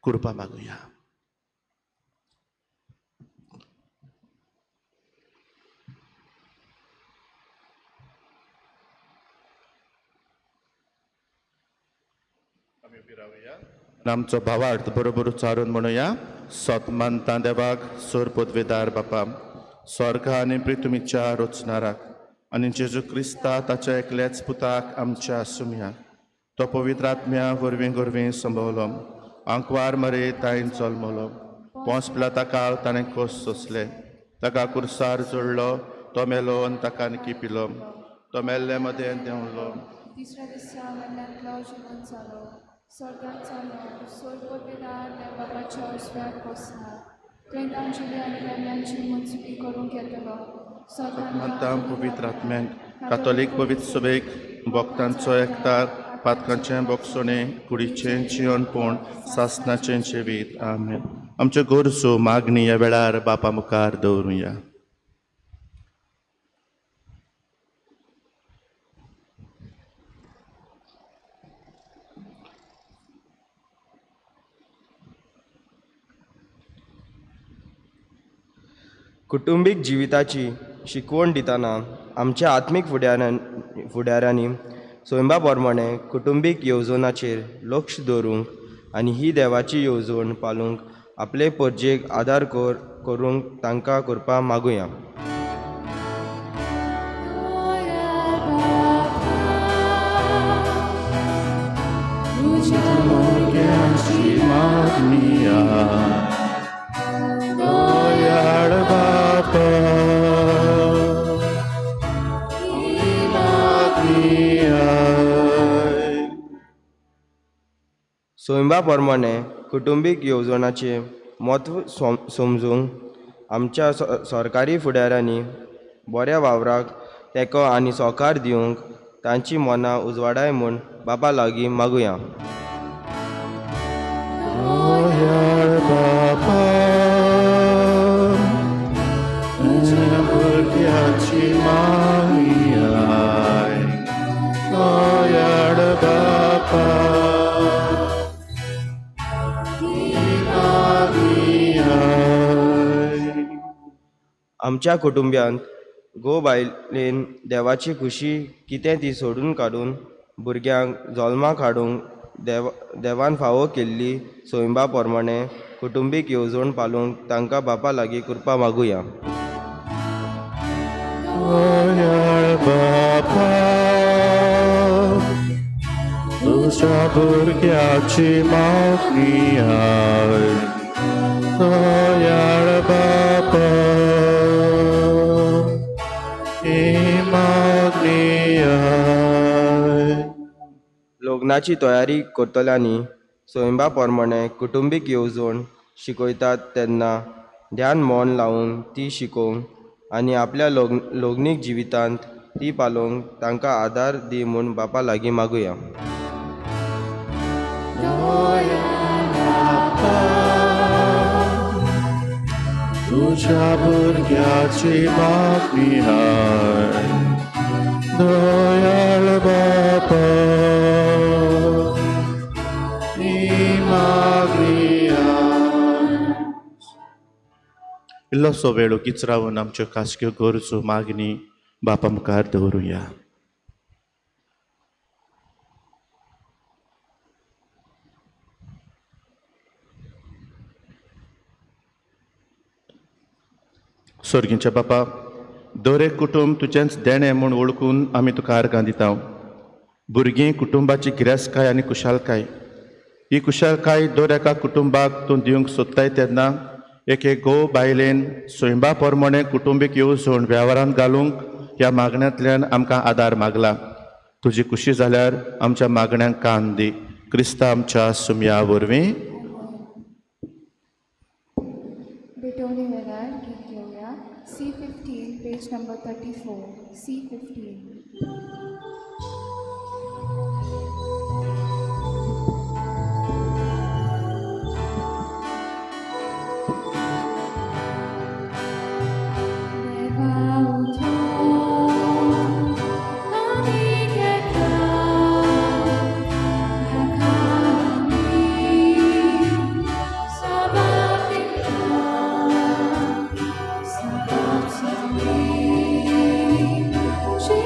कृपा मागुया. आमी उबी रावया, आमचो भावार्थ बरोबर उच्चारून म्हणुया. सत मानता देवाक, सोर पदवेदार बापा, स्वर्ग आनी पृथ्वीच्या रचणाराक आनी जेजू क्रिस्ता ताच्या एकल्याच पुताक आमच्या सुमयाक, तो पवित्र आत्म्या वरवीं गोरवीं संभवलो, आंकवार मरे ताईन जल्मलो, पोंस पिलाता काळ ताणें खोस सोंसले, ताका कुर्सार जोडलो, तो मेलो आनी ताका निकी पिलो, तो मेल्ले मदें देंवलो, तिसऱ्या दिसा मेल्ल्यांतलो जिवंत जालो, स्वर्गात चलो सोयपतीदार देवबाबाच्या उजव्याक बसला थंय तांची आनी मेल्ल्यांची मुजपी करूंक येतलो. मानता पवित्र आत्म्यान कातोलीक पवित्र सभेक भक्तांचो एकतार पातकांचें बोगसणें कुडीचें जियणपण सासनाचें जिवीत. आमेन. आमच्यो गरजो मागणी ह्या वेळार बापा मुखार दवरुया. कुटुंबीक जिविताची शिकवण दितना आमच्या आत्मीक फुडाऱ्यांनी स्वयंबा प्रमाणे कुटुंबीक येवजणाचेर लक्ष दवरूंक आनी ही देवाची येवजण पालूंक आपले परजेक आदार करूंक तांकां करपा मागुया. स्वयंबा प्रमाणे कुटुंबीक येवजणाचें म्हत्व समजूंक आमच्या सरकारी फुडाऱ्यांनी बऱ्या वावराक तेंको आनी सहकार दिवंक तांची मनां उजवाडाय म्हूण बापा लागीं मागुया. आमच्या कुटुंब्यांत घोव बायलेन देवाची खुशी कितें ती सोडून काडून भुरग्यांक जल्माक हाडूंक देवान फावो केल्ली स्वयंबा प्रमाणे कुटुंबीक येवजण पालूंक तांकां बापा लागीं कृपा मागुया. तुज्या भुरग्याची मागणी आय दयाळ बापा ही मागणी आय. लग्नाची तयारी करतल्यांनी स्वयंबा प्रमाणे कुटुंबीक येवजण शिकयतात तेन्ना ध्यान मन लावन ती शिकोवंक आनी आपल्या लग्नीक जिवितांत ती पालोवंक तांकां आदार दी म्हूण बापा लागीं मागुया. तुज्या भुरग्याची मागणी आय दयाळ बापा ही मागणी आय. इल्लोसो वेळ ओगीच रावन आमच्यो खासग्यो गरजो मागणी बापा मुखार दवरुया. सोर्गींच्या बापा, दर एक कुटुंब तुजेंच देणें म्हूण वळखून आमी तुका आर्गां दिता. भुरगीं कुटुंबाची गिरेस्तकाय आनी कुशालकाय, ही कुशालकाय दर एका कुटुंबाक तूं दिवंक सोदताय तेन्ना एक एक घोव बायलेन स्वयंबा प्रमाणे कुटुंबीक येवजण वेव्हारांत घालूंक ह्या मागण्यांतल्यान आमकां आदार मागला. तुजी खुशी जाल्यार आमच्या मागण्यांक कान दी. क्रिस्ता आमच्या सुमया वरवीं. भेटवणी वेळार गीत घेवया. C15 page number 34. C15. She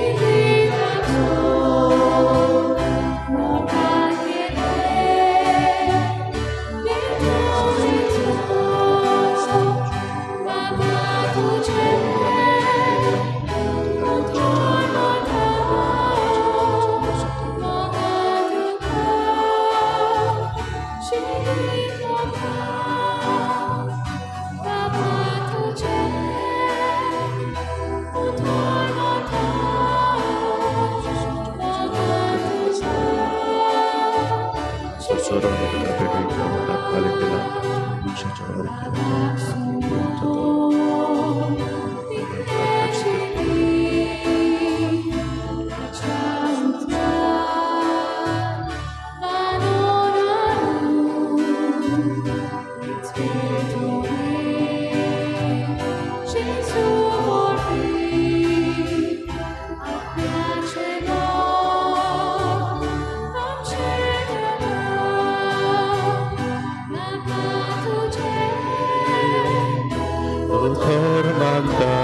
उतर मानता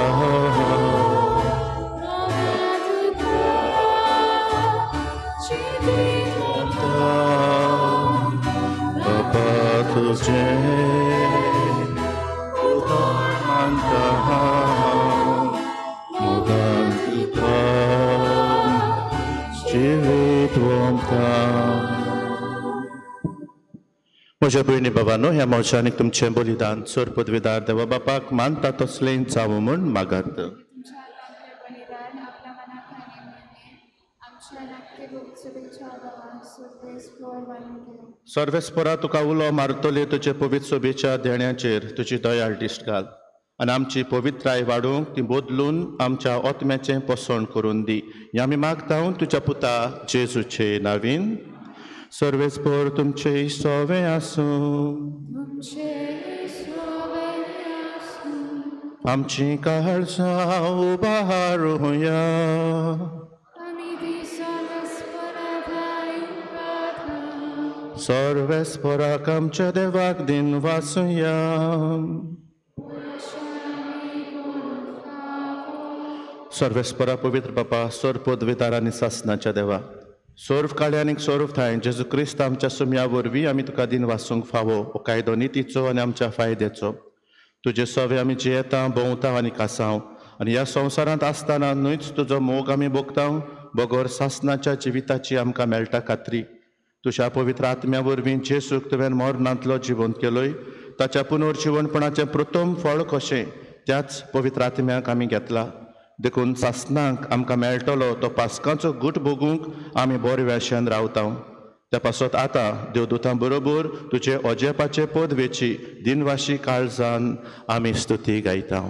बापा तुझें उतर मानता मोगान तुका जिवीत ओंपता. म्हज्या भयणी बाबानो, ह्या मोर्चांनी तुमचें बलिदान सर पदवीदार देवा बापाक मानता तसलें जावं म्हूण मागात. सर्वेस्परा तुका उलो मारतले तुजे पवित्र सोबेच्या देण्याचेर तुजी दयाळ दिश्ट घाल आनी आमची पवित्राय वाडोवंक ती बदलून आमच्या आत्म्याचें पोसण करून दी. हें आमी मागता तुज्या पुता जेजूचे नावीन. सर्वेस्पर तुमचे सोवे आसूं. आमची काळजां उबारुया. सर्वेस्पराक आमच्या देवाक दिन वासुया. सर्वेस्परा पवित्र बापा, सर पदवीदार आनी सासनाच्या देवा, सर्व काळी आनी सर्व ठांय जेजू क्रिस्त आमच्या सुम्या वरवीं आमी तुका दिन वासूंक फावो हो कायदो नितीचो आनी आमच्या फायद्याचो. तुजे सवे आमी जियेता, भोंवता आनी कासांव आनी ह्या संवसारांत आसतना न्हूच तुजो मोग आमी भोगता, बगर सासनाच्या जिविताची आमकां मेळटा खात्री. तुज्या पवित्र आत्म्या वरवीं जेजूक तुवें मरणांतलो जिवंत केलोय, ताच्या पुनर्जिवनपणाचें प्रथम फळ कशें त्याच पवित्र आत्म्याक आमी घेतला. देखून सासनाक आमकां मेळटलो तो पास्कांचो गूट भोगूंक आमी बरे वेशान रावता. त्या पासत आतां देवदूतां बरोबर तुजे अजेपाचे पदवेची दिनवाशी काळजान आमी स्तुती गायता.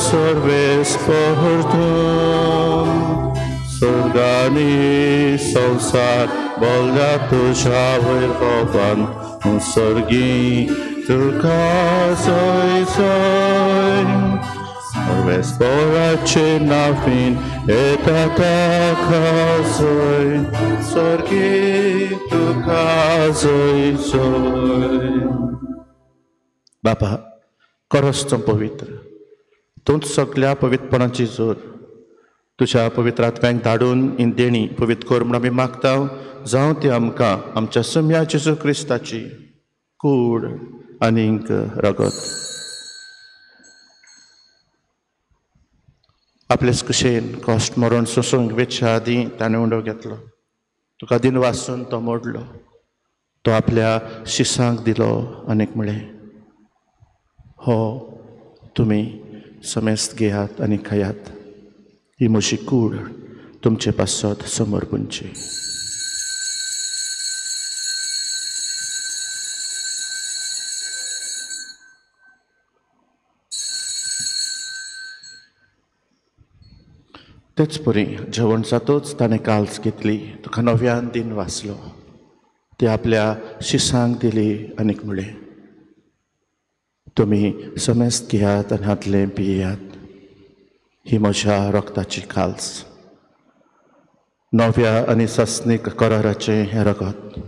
सर्वेस्पर स्वर्गानी संवसार बोलल्या तुज्या वैभवान सर्गी तुका सोय सोय. सर्वेस्पराचे नावीन येता ताका सोय, सर्गी तुका सोय सोय. बापा करस तूं पवित्र, तूंच सगल्या पवित्रपणाची जोर. तुज्या पवित्र आत्म्याक धाडून इन देणी पवित्र कर म्हूण आमी मागता. जावं ती आमकां आमच्या सुम्या जेजू क्रिस्ताची कूड आनीक रगत. आपलेच कुशेन कश्ट मरण सोसूंक वेच्या आदीं ताणें उंडो घेतलो, तुका दिन वासून तो मोडलो, तो आपल्या शिसांक दिलो आनीक म्हळें, हो तुमी समेस्त घेयात आनी खायात, ही म्हजी कूड तुमचे पासत समर्पणची. तेच परी जेवण जातच ताणें काल्स घेतली, तुका नव्यान दिन वाचलो, ती आपल्या शिसांक दिली आनीक म्हळें, तुमी समेस्त घेयात आनी हातलें पियात, ही म्हज्या रगताची काल्स, नव्या आनी सासणीक कराराचें हें रगत,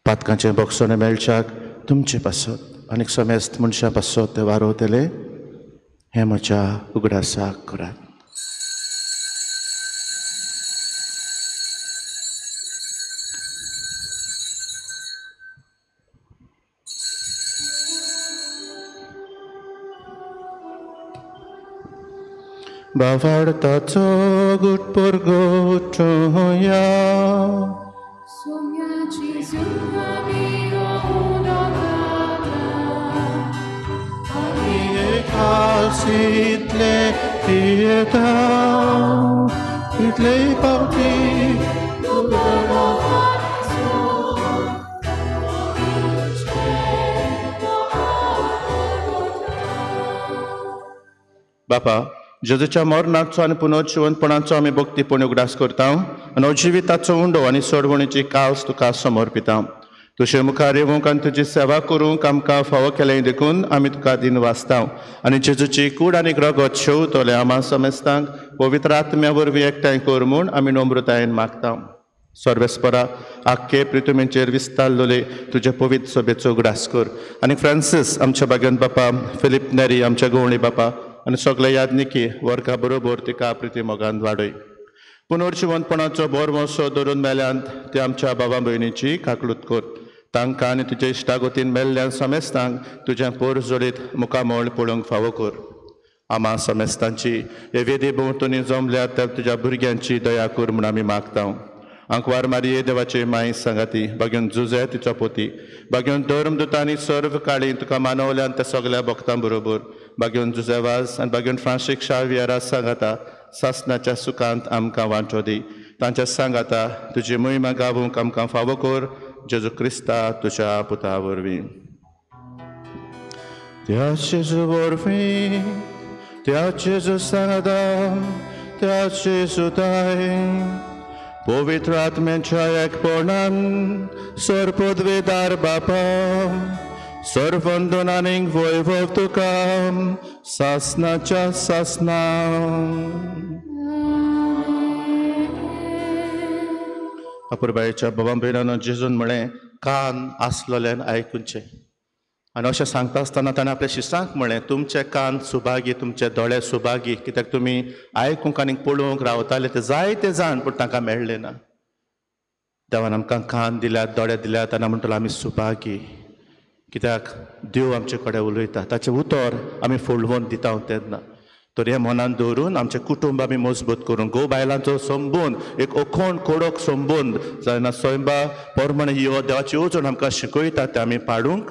पातकांचें बक्षण मेळच्याक तुमचे पासत आनी समेस्त मनशां पासत तें वारोवतलें, हें म्हज्या उगडासाक करात. बावाडताचो गुटपोर गोटोया एकासीतले पियेता इतले पावटी बापा, जेजूच्या मरणाचो आनी पुनर्जिवनपणाचो आमी भक्तीपणी उगडास करता आनी जिविताचो उंडो आनी सोडवणीची काल्स तुका समर्पिता. तुजे मुखार येवंक आनी तुजी सेवा करूंक आमकां फावो केलें देखून आमी तुका दिन वाचता आनी जेजूची कूड आनी रगत शेवतले आमा समेस्तांक पवित्र आत्म्या वरवीं एकठांय कर म्हूण आमी नम्रतायेन मागता. सर्वेस्परा आख्खे प्रितुमेचेर विस्तारलेले तुजे पवित्र सभेचो उगडास कर आनी फ्रांसीस आमच्या बागेन बापा, फिलीप नेरी आमच्या गवळी बापा आनी सगळे यादनिकी वर्गा बरोबर तिका प्रिती मोगान वाडय. पुनर्जिवंतपणाचो भरवंसो धरून मेल्यांत ते आमच्या बाबा भयणीची काकलूत कर. तांकां आनी तुजे इश्टागतीन मेल्ल्यान समेस्तांक तुज्या पोर जोडीत मुखामळ पळोवंक फावो कर. आमा समेस्तांची हे वेदी भोंवतणी जमल्यात त्या तुज्या भुरग्यांची दया कर म्हूण आमी मागता. आंकवार मारिये देवाचे माय सांगाती, बागेवन जुजे तिचो पोती, बागेवन धर्मदुतांनी सर्व काळी तुका मानवल्यान त्या सगळ्या भक्तां बरोबर, बागेवन जुजे वाज आनी बागेवन फ्रांसीक शावियरा सांगाता सासनाच्या सुखांत आमकां वांटो दी. तांच्या सांगाता तुजी मोहिमा गावूंक आमकां फावो कर, जेजू क्रिस्ता तुज्या पुता वरवीं. त्या जेजू वरवीं, त्या जेजू सांगाता, त्या जेजू ताय पवित्र आत्म्याच्या एकपणान सर्पदवेदार बापा सर्वंदन आनीक वैभव तुका सासनाच्या सासना. अपुरबायेच्या बाबा भयणानो, जेजून म्हळें कान आसलोल्यान आयकुचें. आनी अशें सांगता आसतना ताणें आपल्या शिसांक म्हळें तुमचे कान सुभागी, तुमचे दोळे सुभागी, कित्याक तुमी आयकूंक आनी पळोवंक रावताले ते जायते जाण पूण तांकां मेळ्ळें ना. देवान आमकां कान दिल्यात, दोळे दिल्यात आनी म्हणटलो आमी सुभागी, कित्याक देव आमचे कडेन उलयता, ताचें उतर आमी फळोवन दिता तेन्ना. तर हें मनान दवरून आमचें कुटुंब आमी मजबूत करून घोव बायलांचो संबंद एक अखंड कडक संबंद जायना स्वयंबा प्रमाणे ही देवाची येवजण आमकां शिकयता तें आमी पाडूंक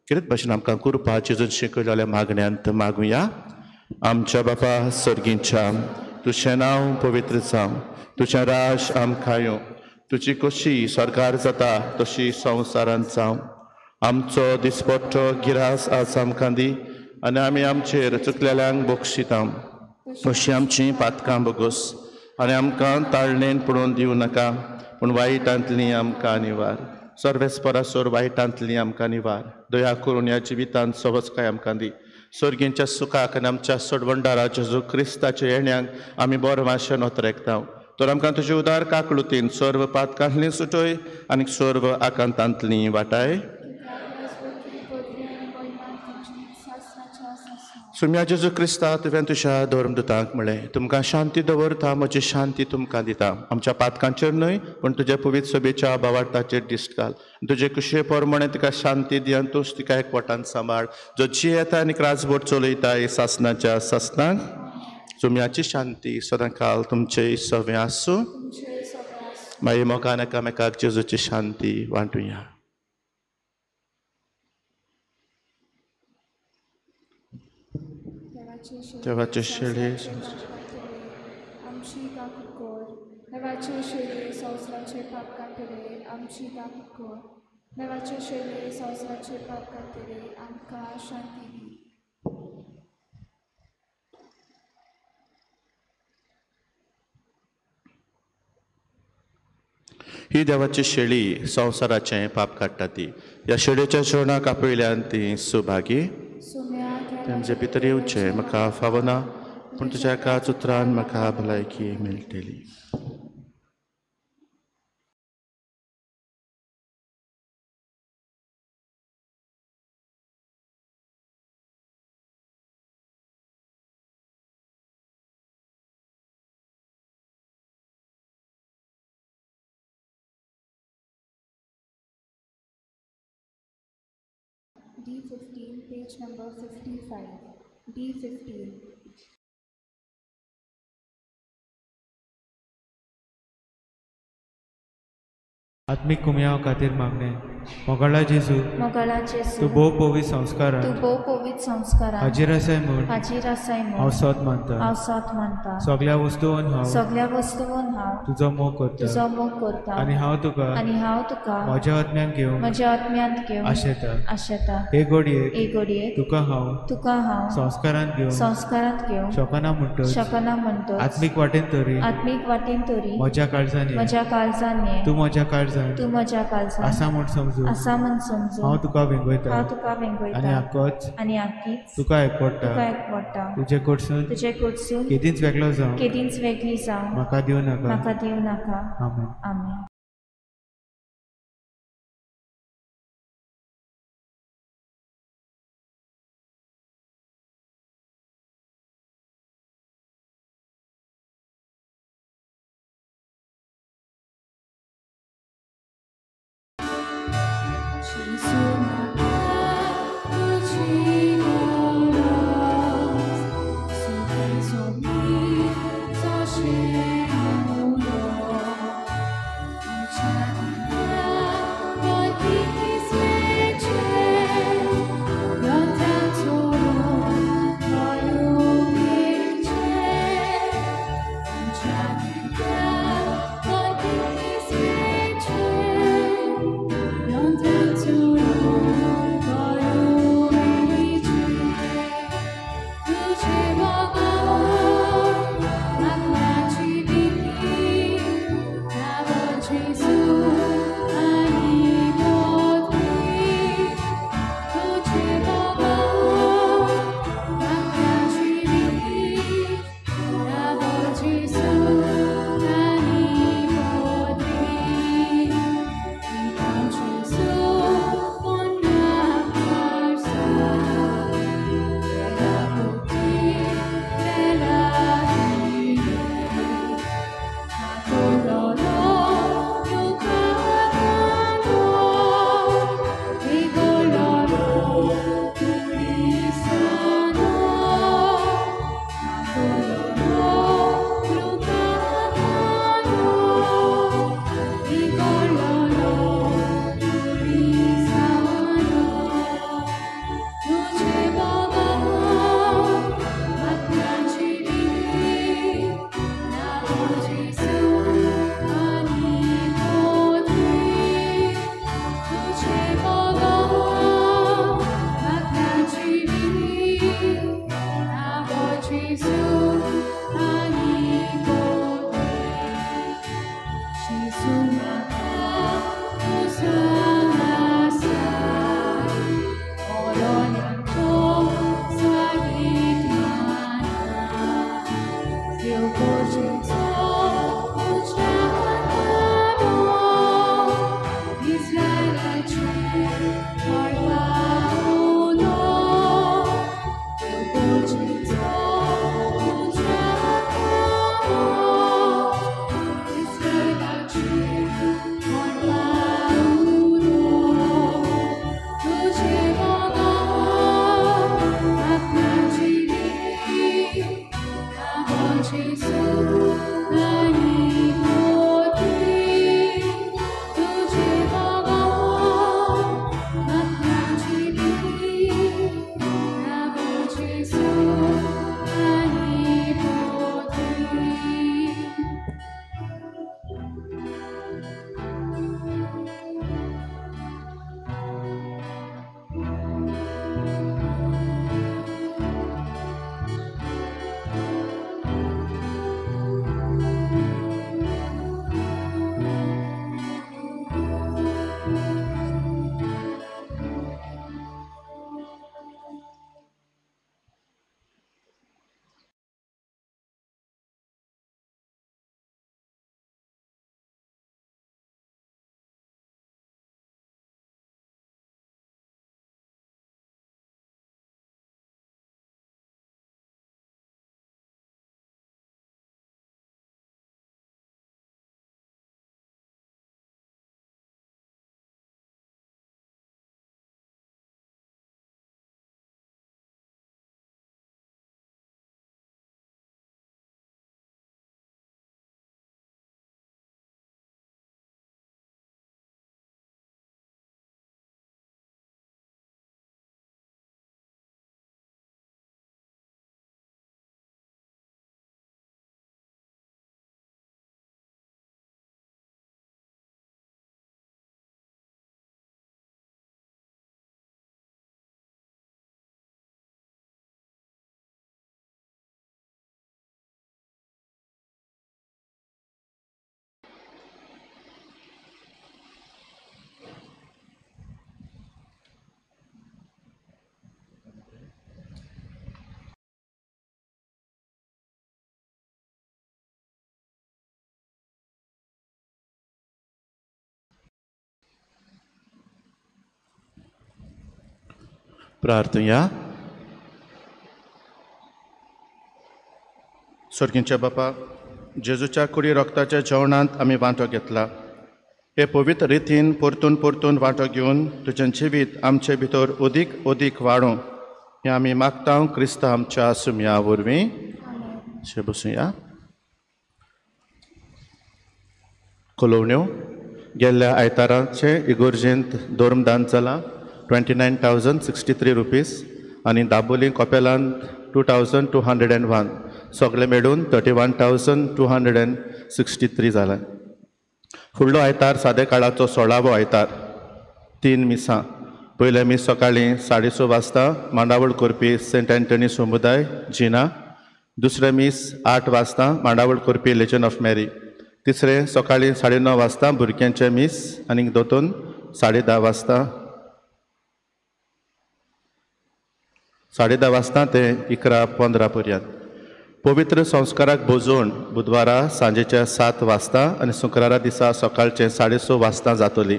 कितें भशेन आमकां कृपा जेजून शिकयलेल्या मागण्यांत मागुया. आमच्या बापा सर्गींच्या, तुजें नांव पवित्र जावं, तुजें राज आमकां येवं, तुजी कशी सरकार जाता तशी संवसारांत जावं. आमचो दिसपट्टो गिरास आज आमकां दी आनी आमी आमचेर चुकलेल्यांक बक्षिता तशी आमची पातकां बगोस आनी आमकां ताळणेन पडोवन दिवं नाका, पूण वायटांतली आमकां निवार. सर्वेस्परासोर वायटांतली आमकां निवार. दया करून ह्या जिवितांत सवसकाय आमकां दी. सर्गींच्या सुखाक आनी आमच्या सोडवंडारा जेजू क्रिस्ताच्या येण्याक आमी बरो वाशेन ओतरेकता. तर आमकां तुजे उदार काकलुतीन सर्व पातकांतली सुटय आनी सर्व आकांतांतली वाटाय. सुम्या जेजू क्रिस्ता, तुवें तुज्या धर्मदुतांक म्हळें तुमकां शांती दवरता, म्हजी शांती तुमकां दिता. आमच्या पातकांचेर न्हय पूण तुज्या पवित्र सभेच्या भावार्थाचेर दिश्ट घाल. तुजे कुशे प्रमाणे तिका शांती दी आनी तूंच तिका एकवटान सांबाळ, जो जियेता आनी राजवट चलयता सासनाच्या सासनाक. सुम्याची शांती सदांकाल तुमचे सवें आसूं. मागीर मोगान एकामेकाक जेजूची शांती वांटुया. देवाचे शेळे आमची काकूत कर, देवाचे शेळे संवसाराचे पाप काडटले आमची काकूत कर, देवाचे शेळे संवसाराचे पाप काडटले आमकां शांती दी. ही देवाची शेळी संवसाराचें पाप काडटा ती. ह्या शेळेच्या जेवणाक आपयल्यान ती सुभागी. तेमचे भितर येवचें म्हाका फावना, पूण तुज्या एकाच उतरान म्हाका भलायकी मेळटली. D15, page number 55. D15. आत्मिक कुमयाव खातीर मागणें. मोगाळा जेजू, मोगाळा जेजू, तूं भोव पवित्र संस्कारान, तूं भोव पवित्र संस्कारान हाजीर आसाय म्हूण, हाजीर आसाय म्हूण हांव सत मानता, हांव सत मानता. सगळ्या वस्तून हांव, सगळ्या वस्तून हांव तुजो मोग करता, तुजो मोग करता. आनी हांव तुका, आनी हांव तुका म्हज्या आत्म्यान घेवन, म्हज्या आत्म्यांत घेवन आशेता, आशेता. हे घडयेक, हे घडयेक तुका हांव, तुका हांव संस्कारांत घेवन, संस्कारांत घेवन शकना म्हणटच, शकना म्हणटच आत्मीक वाटेन तरी, आत्मीक वाटेन तरी म्हज्या काळजान, म्हज्या काळजान तूं म्हज्या काळजान, तूं म्हज्या काळजान आसा म्हूण समजून समजून आसा म्हण समजून हांव तुका वेंगयता हांव तुका वेंगयता आनी आकोच आनी आकीच तुका एकवडटा तुका एकवडटा. तुजे कडसून तुजे कडसून केदींच वेगळो जावं केदींच वेगळी जावं म्हाका दिवं नाका. म्हाका दिवं नाका. आमेन. आमेन. प्रार्थया. सर्गींच्या बापा, जेजूच्या कुडी रक्ताच्या जेवणांत आमी वांटो घेतला. हे पवित्र रितीन परतून परतून वांटो घेवन तुजें जिवीत आमचे भितर अदीक अदीक वाडूं हें आमी मागता क्रिस्ता आमच्या सुमया वरवीं. अशें बसुया. कलोवण्यो गेल्ल्या आयताराचे इगोर्जेंत धर्मदान जालां 29,063 रुपीज आनी दाबोली कपेलांत 2,201, सगळे मेळून 31,263 जालां. फुडलो आयतार सादे काळाचो 16वो आयतार, 3 मिसां. पयलें मीस सकाळीं 6:30 वाजता मांडावळ करपी सेंट एंटनी समुदाय जिना. दुसरें मीस 8 वाजता मांडावळ करपी लेजन ऑफ मॅरी. तिसरें सकाळीं 9:30 वाजता भुरग्यांचें मीस आनी दोतोन 10:30 वाजता 10:30 वाजता ते 11:15 पर्यंत. पवित्र संस्काराक भोजवण बुधवारा सांजेच्या 7 वाजता आनी शुक्रारा दिसा सकाळचें 6:30 वाजता जातली.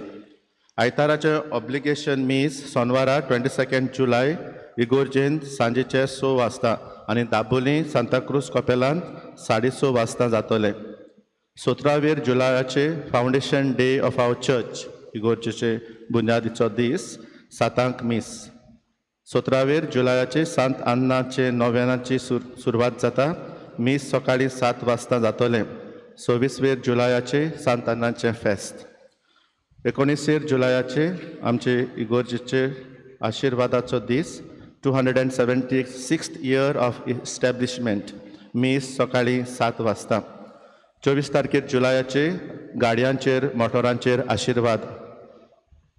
आयताराचें ऑब्लिगेशन मीस सोनवारा 22 जुलय इगोर्जेंत सांजेचे 6 वाजता आनी दाबोली सांताक्रूज कपेलांत 6:30 वाजता जातलें. 17 जुलयाचे foundation day of our church इगोर्जेचे बुन्यादीचो दीस 7 मीस. 17 जुलयाचे सांत अन्नाचे नोवेनाची सुरवात जाता. मीस सकाळीं 7 वाजता जातलें. 26 जुलयाचे सांत अन्नाचें फेस्त. 19 जुलयाचे आमचे इगोर्जेचे आशिर्वादाचो दीस 276th year of establishment मीस सकाळीं 7 वाजता. 24 तारखेर जुलयाचे गाडयांचेर मोटरांचेर आशिर्वाद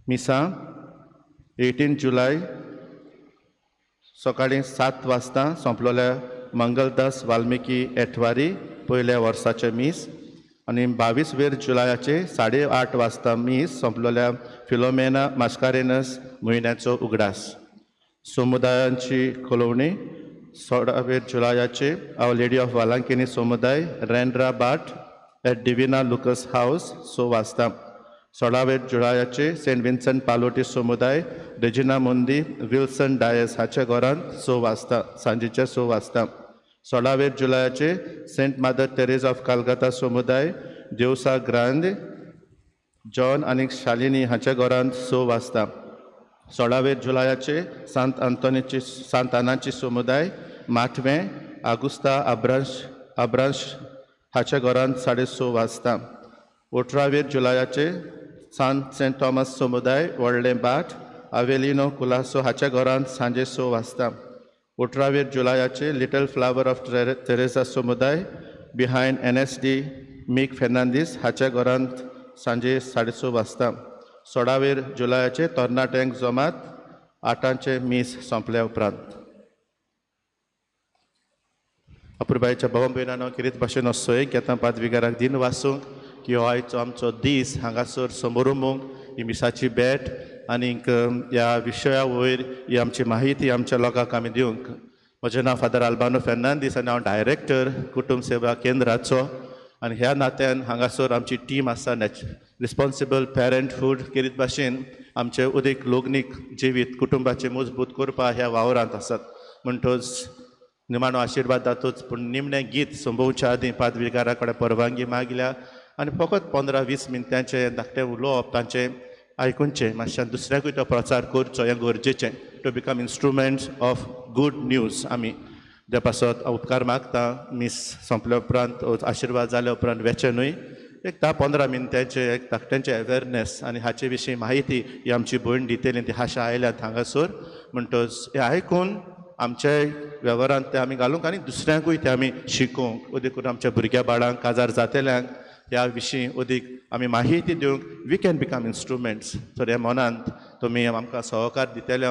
मिसां. 18 जुलय सकाळीं 7 वाजता सोंपलोल्या मंगलदास वाल्मिकी एटवारी पयल्या वर्साचें मीस आनी 22 जुलयाचे 8:30 वाजता मीस सोंपलोल्या फिलोमेना मास्कारेनस म्हयन्याचो उगडास. समुदायांची कलोवणी 16 जुलयाचे our lady of Velankanni समुदाय रेंड्रा बाट एट डिविना लुकस हावस 6 वाजता. 16 जुलयाचे सेंट विन्संट पालोटी समुदाय रेजिना मुंदी विल्सन डायस हाच्या घरांत 6 वाजता सांजेच्या 6 वाजता. 16 जुलयाचे Saint Mother Teresa of Calcutta समुदाय देवसा ग्रांद जॉन आनी शालिनी हाच्या घरांत 6 वाजता. 16 जुलयाचे सांत आंतोनीची सांत आनाची समुदाय माठवें आगुस्ता आब्रांश हाच्या घरांत 6:30 वाजता. 18 जुलयाचे सेंट थॉमस समुदाय व्हडलें बाट आवेलिनो कुलासो हाच्या घरांत सांजे 6 वाजता. 18 जुलयाचे लिटल फ्लावर ऑफ तेरेसा समुदाय बिहायंड NSD मीक फेर्नांदीस हाच्या घरांत सांजे 6:30 वाजता. 16 जुलयाचे तरणाट्यांक जमात 8 मीस सोंपल्या उपरांत. अपुरबायेच्या भाव भयणांनो, किरीत भाशेन सोय घेता पादविगाराक दिन वासूंक की हो आयचो आमचो दीस हांगासर समोरुमूंक ही मिसाची भेट आनीक ह्या विशया वयर ही आमची माहिती आमच्या लोकांक आमी दिवंक. म्हजें नांव फादर आल्बानो फेर्नांदीस आनी हांव डायरेक्टर कुटुंब सेवा केंद्राचो आनी ह्या नात्यान हांगासर आमची टीम आसा रिस्पोन्सिबल पॅरंटहूड केरीत भाशेन आमचें उदीक लोगनीक जिवीत कुटुंबाचें मजबूत करपा ह्या वावरांत आसात. म्हणटच निमाणो आशिर्वाद जातूच पूण निमणें गीत सोंपोवच्या आदीं पादविगारा कडेन परवानगी मागल्या आनी फकत 15-20 मिनटांचें धाकटें उलोवप तांचें आयकुचें, मातशें दुसऱ्याकूय तो प्रचार करचो हें गरजेचें. To become instruments of good news आमी त्या पासत उपकार मागता. मीस सोंपल्या उपरांत आशिर्वाद जाल्या उपरांत वेचें न्हय, एक 10-15 मिनटांचें एक धाकट्यांचें अवेरनेस आनी हाचे विशीं म्हायती ही आमची भयण दितली ती हाशा आयल्यात हांगासर. म्हणटच हें आयकून आमच्या वेव्हारांत तें आमी घालूंक आनी दुसऱ्यांकूय तें आमी शिकोवंक, अदीक करून आमच्या भुरग्या बाळांक काजार जातल्यांक ह्या विशीं अदीक आमी माहिती दिवंक we can become instruments. तर ह्या मनांत तुमी आमकां सहकार दितले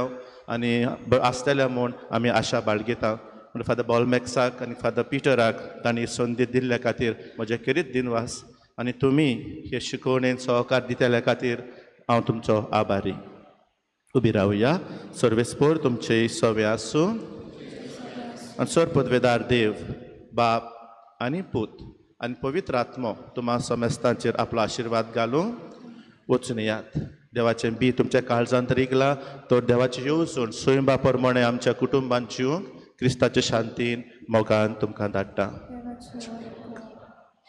आनी आसतले म्हूण आमी आशा बाळगिता. म्हण फादर बॉलमॅक्साक आनी फादर पिटराक तांणी संदी दिल्ल्या खातीर म्हजे खेरीत दिनवास आनी तुमी हे शिकोवणेन सहकार दितल्या खातीर हांव तुमचो आभारी. उबी रावया. सर्वेस्पोर तुमचे सवे आसूं आनी सर पदवेदार देव बाप आनी पूत आनी पवित्र आत्मो तुमा समेस्तांचेर आपलो आशिर्वाद घालूं. वचून यात. देवाचें बी तुमच्या काळजांत रिगलां तर देवाची येवजण स्वयंबा प्रमाणे आमच्या कुटुंबान जिवंक क्रिस्ताचे शांतीन मोगान तुमकां धाडटा.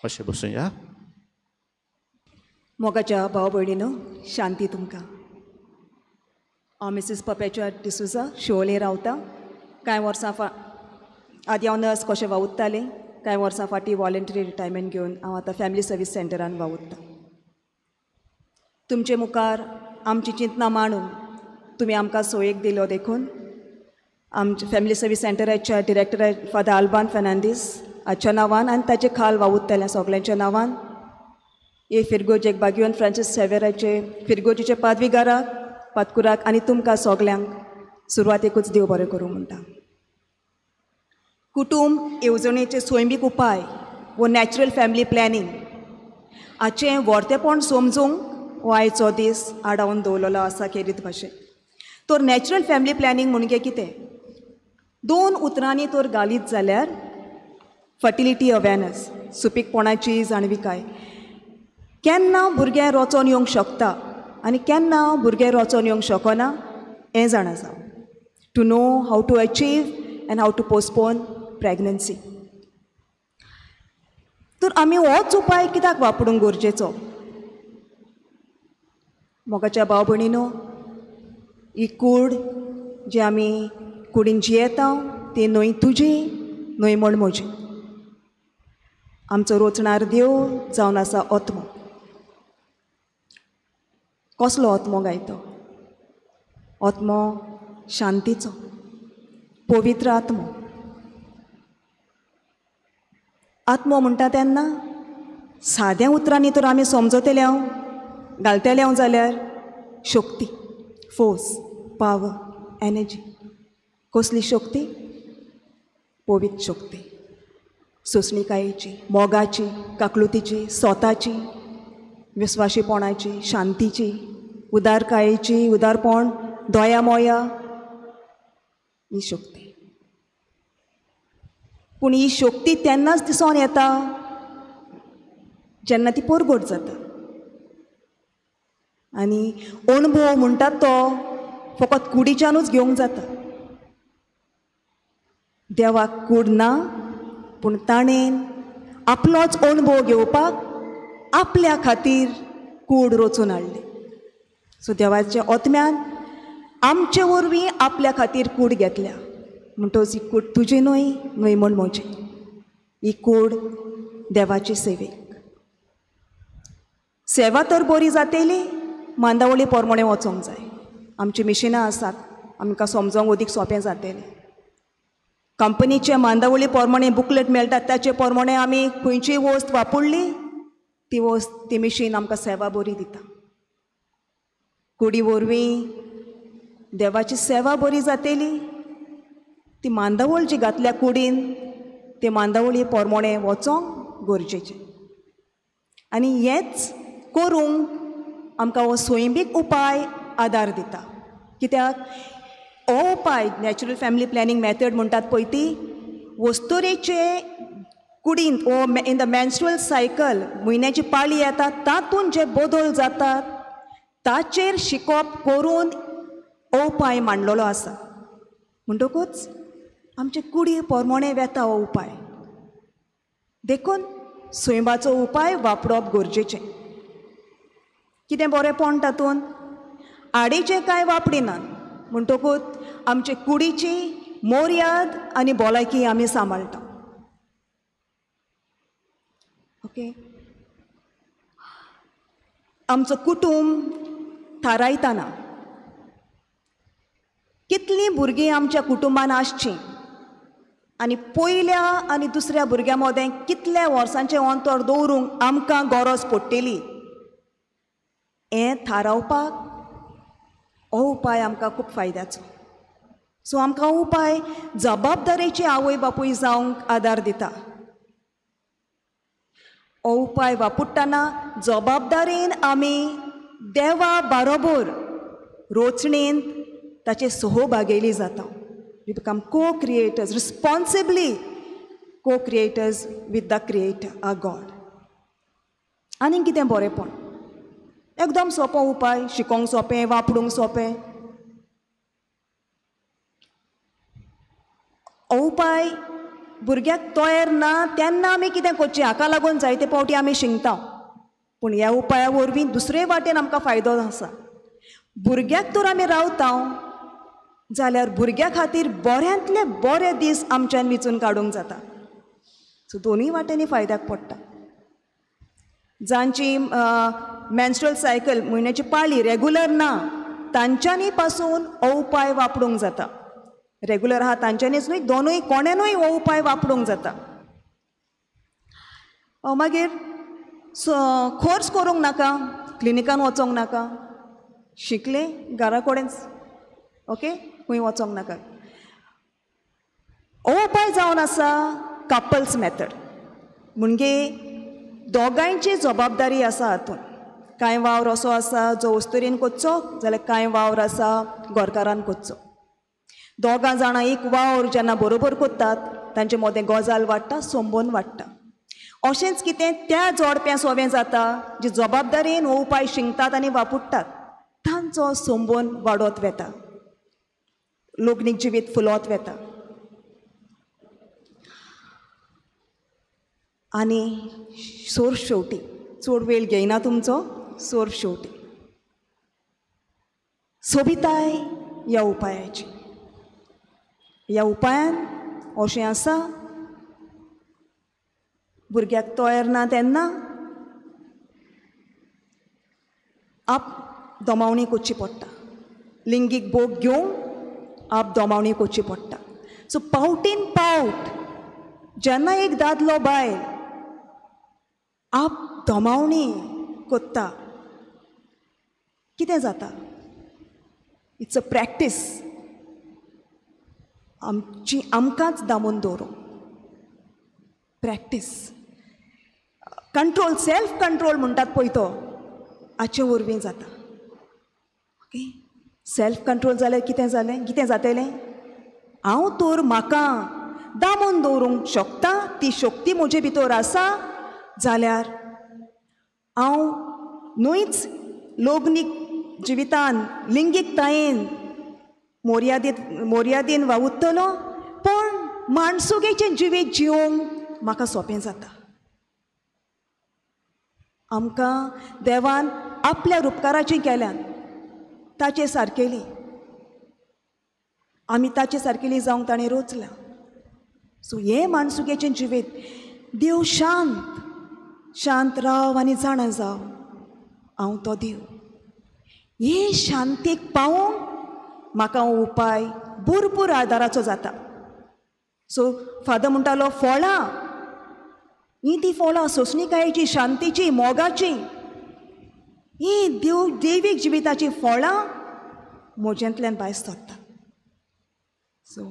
अशें बसुया. मोगाच्या भाव भयणीनो, शांती तुमकां. हांव मिसीस पपेच्या डिसुजा, शिवोले रावता. कांय वर्सां आदी हांव नर्स कशें वावुरतालें. कांय वर्सां फाटीं वॉलंटरी रिटायरमेंट घेवन हांव आतां फॅमिली सर्वीस सेंटरान वावुरतां. तुमचे मुखार आमची चिंतनां मांडून तुमी आमकां सोयेक दिलो देखून आमच्या फॅमिली सर्वीस सेंटराच्या डिरेक्टर फादर आल्बान फेर्नांदीस हाच्या नांवान आनी ताचे खाल वावुरतल्या सगल्यांच्या नांवान हे फिरगोजेक बागियोन फ्रांसीस सेवेराचे फिरगोजीचे पादविगाराक, पादकुराक आनी तुमकां सगल्यांक सुरवातेकूच देव बरें करूं म्हणटा. कुटूंब येवजणेचे सैमीक उपाय वो नॅचरल फॅमिली प्लॅनिंग हाचें व्हरतेपण समजूंक हो आयचो दीस आडावन दवरलेलो आसा खेरीत भाशेन. तर नॅचरल फॅमिली प्लॅनिंग म्हणजे कितें? दोन उतरांनी तर घालीत जाल्यार फर्टिलिटी अवेरनस, सुपीकपणाची जाणविकाय. केन्ना भुरगें रोचोन येवंक शकता आनी केन्ना भुरगें रोचोन येवंक शकना हें जाणा जावं. To know how to achieve and how to postpone pregnancy. तर आमी होच उपाय कित्याक वापरूंक गरजेचो? मोगाच्या भाव भयणीनो, ही कूड जी आमी कुडीन जियेता ती न्हय तुजी न्हय म्हण म्हजी. आमचो रोचणार देव जावन आसा आत्मो. कसलो आत्मो गायतो? आत्मो शांतीचो, पवित्र आत्मो. आत्मो म्हणटा तेन्ना साद्या उतरांनी तर आमी समजतले हांव घालतले हांव जाल्यार शक्ती, फोर्स, पावर, एनर्जी. कसली शक्ती? पवित्र शक्ती, सोंसणिकायेची, मोगाची, काकलुतीची, स्वताची, विस्वाशीपणाची, शांतीची, उदारकायेची, उदारपण, दया मोया, ही शक्ती. पूण ही शक्ती तेन्नाच दिसून येता जेन्ना ती परगट जाता. आनी अणभव म्हणटात तो फकत कुडीच्यानूच घेवंक जाता. देवाक कूड ना, पूण ताणें आपलोच अणभव घेवपाक आपल्या खातीर कूड रचून हाडली. सो देवाच्या आत्म्यान आमचे वरवीं आपल्या खातीर कूड घेतल्या. म्हणटकच ही कूड तुजी न्हय, न्हय म्हण म्हजी. ही कूड देवाची सेवेक. सेवा तर बरी जातली, मांदावळी प्रमाणे वचोंक जाय. आमची मिशिनां आसात, आमकां समजोंक अदीक सोंपें जातलें. कंपनीचे मांदावळी प्रमाणे बुकलेट मेळटात, ताचे प्रमाणे आमी खंयचीय वस्त वापरली ती वस्त, ती मिशीन आमकां सेवा बरी दिता. कुडी वरवीं देवाची सेवा बरी जातली. ती मांदावळ जी घातल्या कुडीन ते मांदावळी प्रमाणे वचोंक गरजेचें. आनी हेंच करूंक आमकां हो सैमीक उपाय आदार दिता. कित्याक हो उपाय नॅचरल फॅमिली प्लॅनिंग मॅथड म्हणटात पळय ती वस्तुरेचे कुडींत वो इन the menstrual cycle म्हयन्याची पाळी येता तातूंत जे बदल जातात ताचेर शिकोवप करून हो उपाय मांडलेलो आसा. म्हणटकूच आमचे कुडी प्रमाणे वेता हो उपाय. देखून सैमाचो उपाय वापरप गरजेचें. कितें बरेंपण तातूंत? आडीचें कांय वापरिनात, म्हणटकूच आमचे कुडीची मोर्याद आनी भलायकी आमी सांबाळटा. ओके, आमचो कुटूंब थारायतना कितलीं भुरगीं आमच्या कुटुंबान आसचीं आनी पयल्या आनी दुसऱ्या भुरग्यां मदें कितल्या वर्सांचें अंतर दवरूंक आमकां गरज पडटली हें थारावपाक हो उपाय आमकां खूब फायद्याचो. सो आमकां उपाय जबाबदारेची आवय बापूय जावंक आदार दिता. हो उपाय वापरतना जबाबदारेन आमी देवा बरोबर रोचणेन ताचे सहभागेली जाता. We become co-creators, responsibly co-creators with the creator, our God. आनी कितें बरेंपण, एकदम सोंपो उपाय, शिकोंक सोंपें, वापरूंक सोंपें. हो उपाय भुरग्याक तयार ना तेन्ना आमी कितें करचें हाका लागून जायते पावटी आमी शिंकता. पूण ह्या उपाया वरवीं दुसरे वाटेन आमकां फायदो आसा. भुरग्याक तर आमी रावता जाल्यार भुरग्या खातीर बऱ्यांतले बरे दीस आमच्यान विचून काडूंक जाता. सो दोनूय वाटेंनी फायद्याक पडटा. जांची मेन्स्ट्रुअल सायकल म्हयन्याची पाळी रेगुलर ना तांच्यांनी पासून हो उपाय वापरूंक जाता. रेगुलर आहा तांच्यांनीच न्हय, दोनूय कोणेनूय हो उपाय वापरूंक जाता. मागीर खर्च करूंक नाका, क्लिनिकान वचोंक नाका, शिकले घरा कडेन ओके, खंय वचोंक नाका. हो उपाय जावन आसा कपल्स मेथड, म्हणजे दोगांयची जबाबदारी आसा हातूंत. कांय वावर असो आसा जो वस्तुरीन करचो जाल्यार कांय वावर आसा घरकारान करचो. दोगां जाणां एक वावर जेन्ना बरोबर करतात तांचे मदें गजाल वाडटा, संबंद वाडटा. अशेंच कितें त्या जोडप्यां सोवें जाता जी जबाबदारेन हो उपाय शिंकतात आनी वापरतात तांचो संबंद वाडत वता, लग्नीक जिवीत फुलत वता. आनी सोर शेवटी, चड वेळ घेयना तुमचो, सोर शेवटी सोबिताय ह्या उपायाची. ह्या उपायान अशें आसा, भुरग्याक तयार ना तेन्ना आप दमावणी करची पडटा, लिंगीक भोग घेवंक आप दमावणी करची पडटा. सो पावटीन पावट जेन्ना एक दादलो बायल आप दमावणी करता कितें जाता, it's a practice. आमची आमकांच दामून दवरूंक प्रॅक्टीस, कंट्रोल, सेल्फ कंट्रोल म्हणटात पळय तो हाचे वरवीं जाता. ओके, सेल्फ कंट्रोल जाल्यार कितें जालें, कितें जातलें, हांव तर म्हाका दामून दवरूंक शकता, ती शक्ती म्हजे भितर आसा जाल्यार हांव न्हयच लग्नीक जिवितान लिंगीकतायेन मोर्यादीन वावुरतलो, पूण माणसुगेचें जिवीत जिवंक म्हाका सोंपें जाता. आमकां देवान आपल्या उपकाराचीं केल्यान ताचे सारकेली, आमी ताचे सारकेली जावंक ताणें रोचलां. सो हें माणसुगेचें जिवीत देव शांत शांत राव आनी जाणा जाव हांव तो देव. हे शांतीक पावोवंक म्हाका हो उपाय भरपूर आदाराचो जाता. सो फादर म्हणटालो फळां हीं ती फळां सोंसणीकायेची, शांतीची, मोगाची, हीं देव देवीक जिविताचीं फळां म्हज्यांतल्यान भायर सरता. सो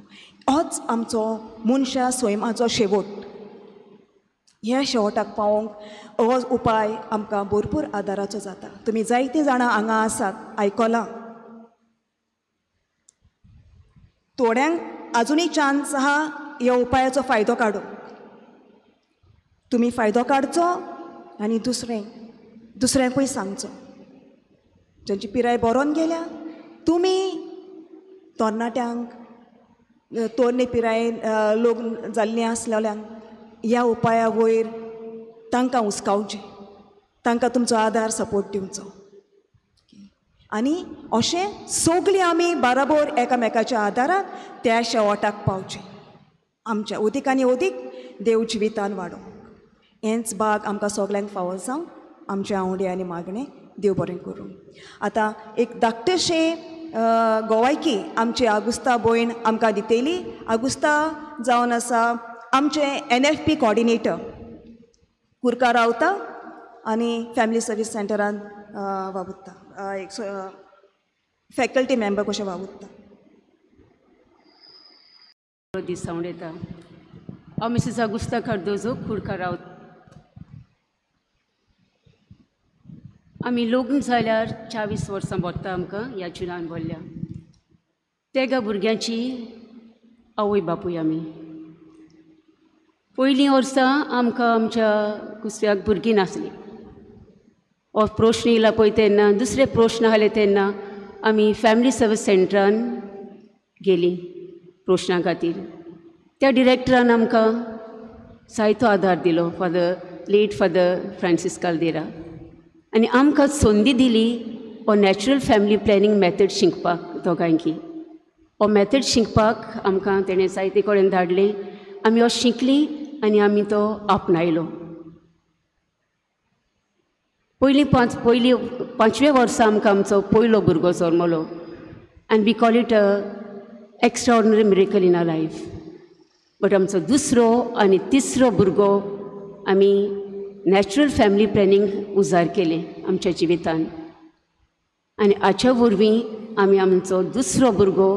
होच आमचो मनशा सैमाचो शेवट. ह्या शेवटाक पावोवंक हो उपाय आमकां भरपूर आदाराचो जाता. तुमी जायतीं जाणां हांगा आसात, आयकलां, थोड्यांक आजुनूय चान्स आहा ह्या उपायाचो फायदो काडूंक. तुमी फायदो काडचो आनी दुसऱ्यांकूय सांगचो. जांची पिराय बरोवन गेल्या तुमी तरणाट्यांक, तरणे पिरायेन लोक जाल्लीं आसलेल्यांक ह्या उपाया वयर तांकां हुस्कावचें, तांकां तुमचो आदार सपोर्ट दिवचो. आनी अशें सगळीं आमी बाराबोर एकामेकाच्या आदारान त्या शेवटाक पावचें. आमच्या अदीक आनी अदीक देव जिवितान वाडोवंक हेंच भाग आमकां सगल्यांक फावो जावं. आमचे आवडे आनी मागणें देव बरें करूं. आतां एक धाकटेशें गोवायकी आमची आगुस्ता भयण आमकां दितली. आगुस्ता जावन आसा आमचे NFP coordinator, कुरका रावता आनी फॅमिली सर्वीस सेंटरान वावुरता, एक फॅकल्टी मेंबर कशें वावुरता. दीस सांवडेता. हांव मिसीस आगुस्ता कार्दोजो, कुरका रावता. आमी लग्न जाल्यार 24 वर्सां भरता आमकां ह्या जुनान भरल्या. तेगा भुरग्यांची आवय बापूय आमी. पयलीं वर्सां आमकां आमच्या कुसव्याक भुरगीं नासलीं. हो प्रश्न येयला पळय तेन्ना दुसरे प्रश्न आसले तेन्ना आमी फॅमिली सर्वीस सेंटरान गेलीं प्रश्ना खातीर. त्या डिरेक्टरान आमकां जायतो आदार दिलो, father late father Francis Caldeira, आनी आमकां संदी दिली हो नॅचरल फॅमिली प्लॅनिंग मॅथड शिकपाक दोगांयकी. हो मॅथड शिकपाक आमकां तेणें जायते कडेन धाडलें, आमी हो शिकलीं आनी आमी तो आपणायलो. पयलीं पांचव्या वर्सा आमकां आमचो पयलो भुरगो जल्मलो आनी we call it a extraordinary miracle in our life. But आमचो दुसरो आनी तिसरो भुरगो आमी नॅचरल फॅमिली प्लॅनिंग उजार केलें आमच्या जिवितान आनी हाच्या वरवीं आमी आमचो दुसरो भुरगो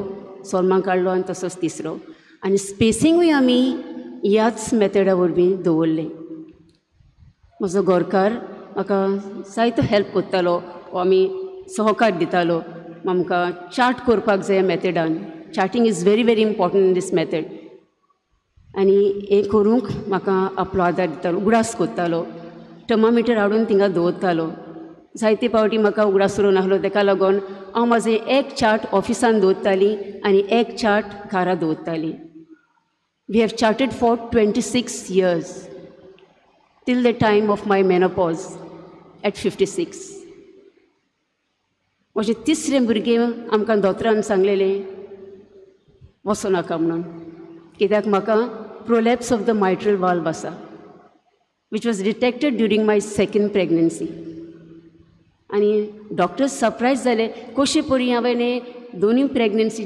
जल्माक काडलो आनी तसोच तिसरो, आनी स्पेसिंगूय आमी ह्याच मॅथडा वरवीं दवरलें. म्हजो घरकार म्हाका जायतो हेल्प करतालो, आमी सहकार दितालो. आमकां चार्ट करपाक जाय मॅथडान, charting is very very important in this method. आनी हें करूंक म्हाका आपलो आदार दितालो, उगडास करतालो, थर्मामिटर हाडून थिंगा दवरतालो. जायते फावटी म्हाका उगडास उरूंक नासलो, तेका लागून हांव म्हाजें एक चार्ट ऑफिसान दवरताली आनी एक चार्ट घरा दवरताली. We have charted for 26 years till the time of my menopause at 56. म्हजें तिसरें भुरगें आमकां दोतोरान सांगलेलें वचो नाका म्हणून, कित्याक म्हाका prolapse of the mitral valve आसा, which was detected during my second pregnancy. आनी डॉक्टर्स सरप्रायज जाले कशे परी हांवें दोनूय प्रेगनन्सी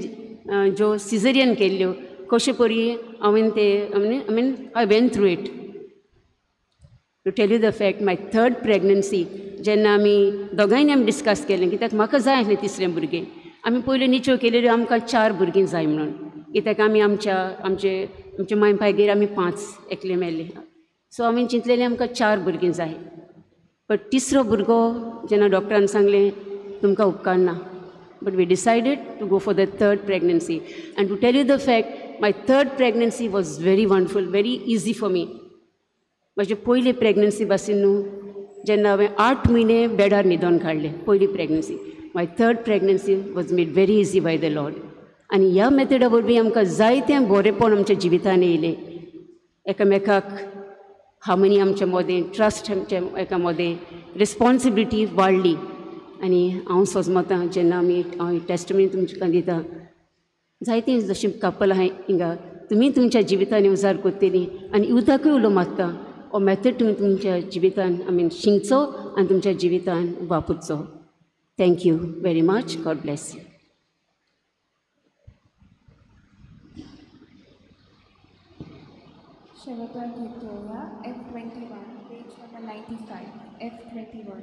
ज्यो सिजरियन केल्ल्यो कशे परी हांवें ते I mean I went through it. To tell you the fact, my third pregnancy जेन्ना आमी दोगांयनी आमी डिस्कस केलें, कित्याक म्हाका जाय आसलें तिसरें भुरगें. आमी पयलीं निचो केलेल्यो आमकां 4 भुरगीं जाय म्हणून, कित्याक आमी आमच्या आमचे आमच्या माय पायगेर आमी 5 एकले मेल्ले, सो आमी चिंतलेलें आमकां 4 भुरगीं जाय. बट तिसरो भुरगो जेन्ना डॉक्टरान सांगलें तुमकां उपकारना, but we decided to go for the third pregnancy. And to tell you the fact, my third pregnancy was very wonderful, very easy for me. म्हजे पयली प्रेगनन्सी भाशेन न्हू, जेन्ना हांवें 8 म्हयने बेडार न्हिदोन काडले पयली pregnancy. My third pregnancy was made very easy by the lord. आनी ह्या मॅथडा वरवीं आमकां जायतें बरेंपण आमच्या जिवितान येयलें. एकामेकाक हार्मनी आमच्या मदें, ट्रस्ट आमच्या एका मदें, रिस्पोन्सिबिलिटी वाडली. आनी हांव सोजमतां जेन्ना आमी हांव टेस्टमनी तुमकां दिता, जायतीं जशीं कपल आहाय हिंगा, तुमी तुमच्या जिवितान उजार करतलीं आनी युवताकूय उलो मारता हो मॅथड तुमी तुमच्या जिवितान I mean शिकचो आनी तुमच्या जिवितान वापरचो. Thank you very much. God bless you. शेवटा गीत घेवया F21, page number 95, F21.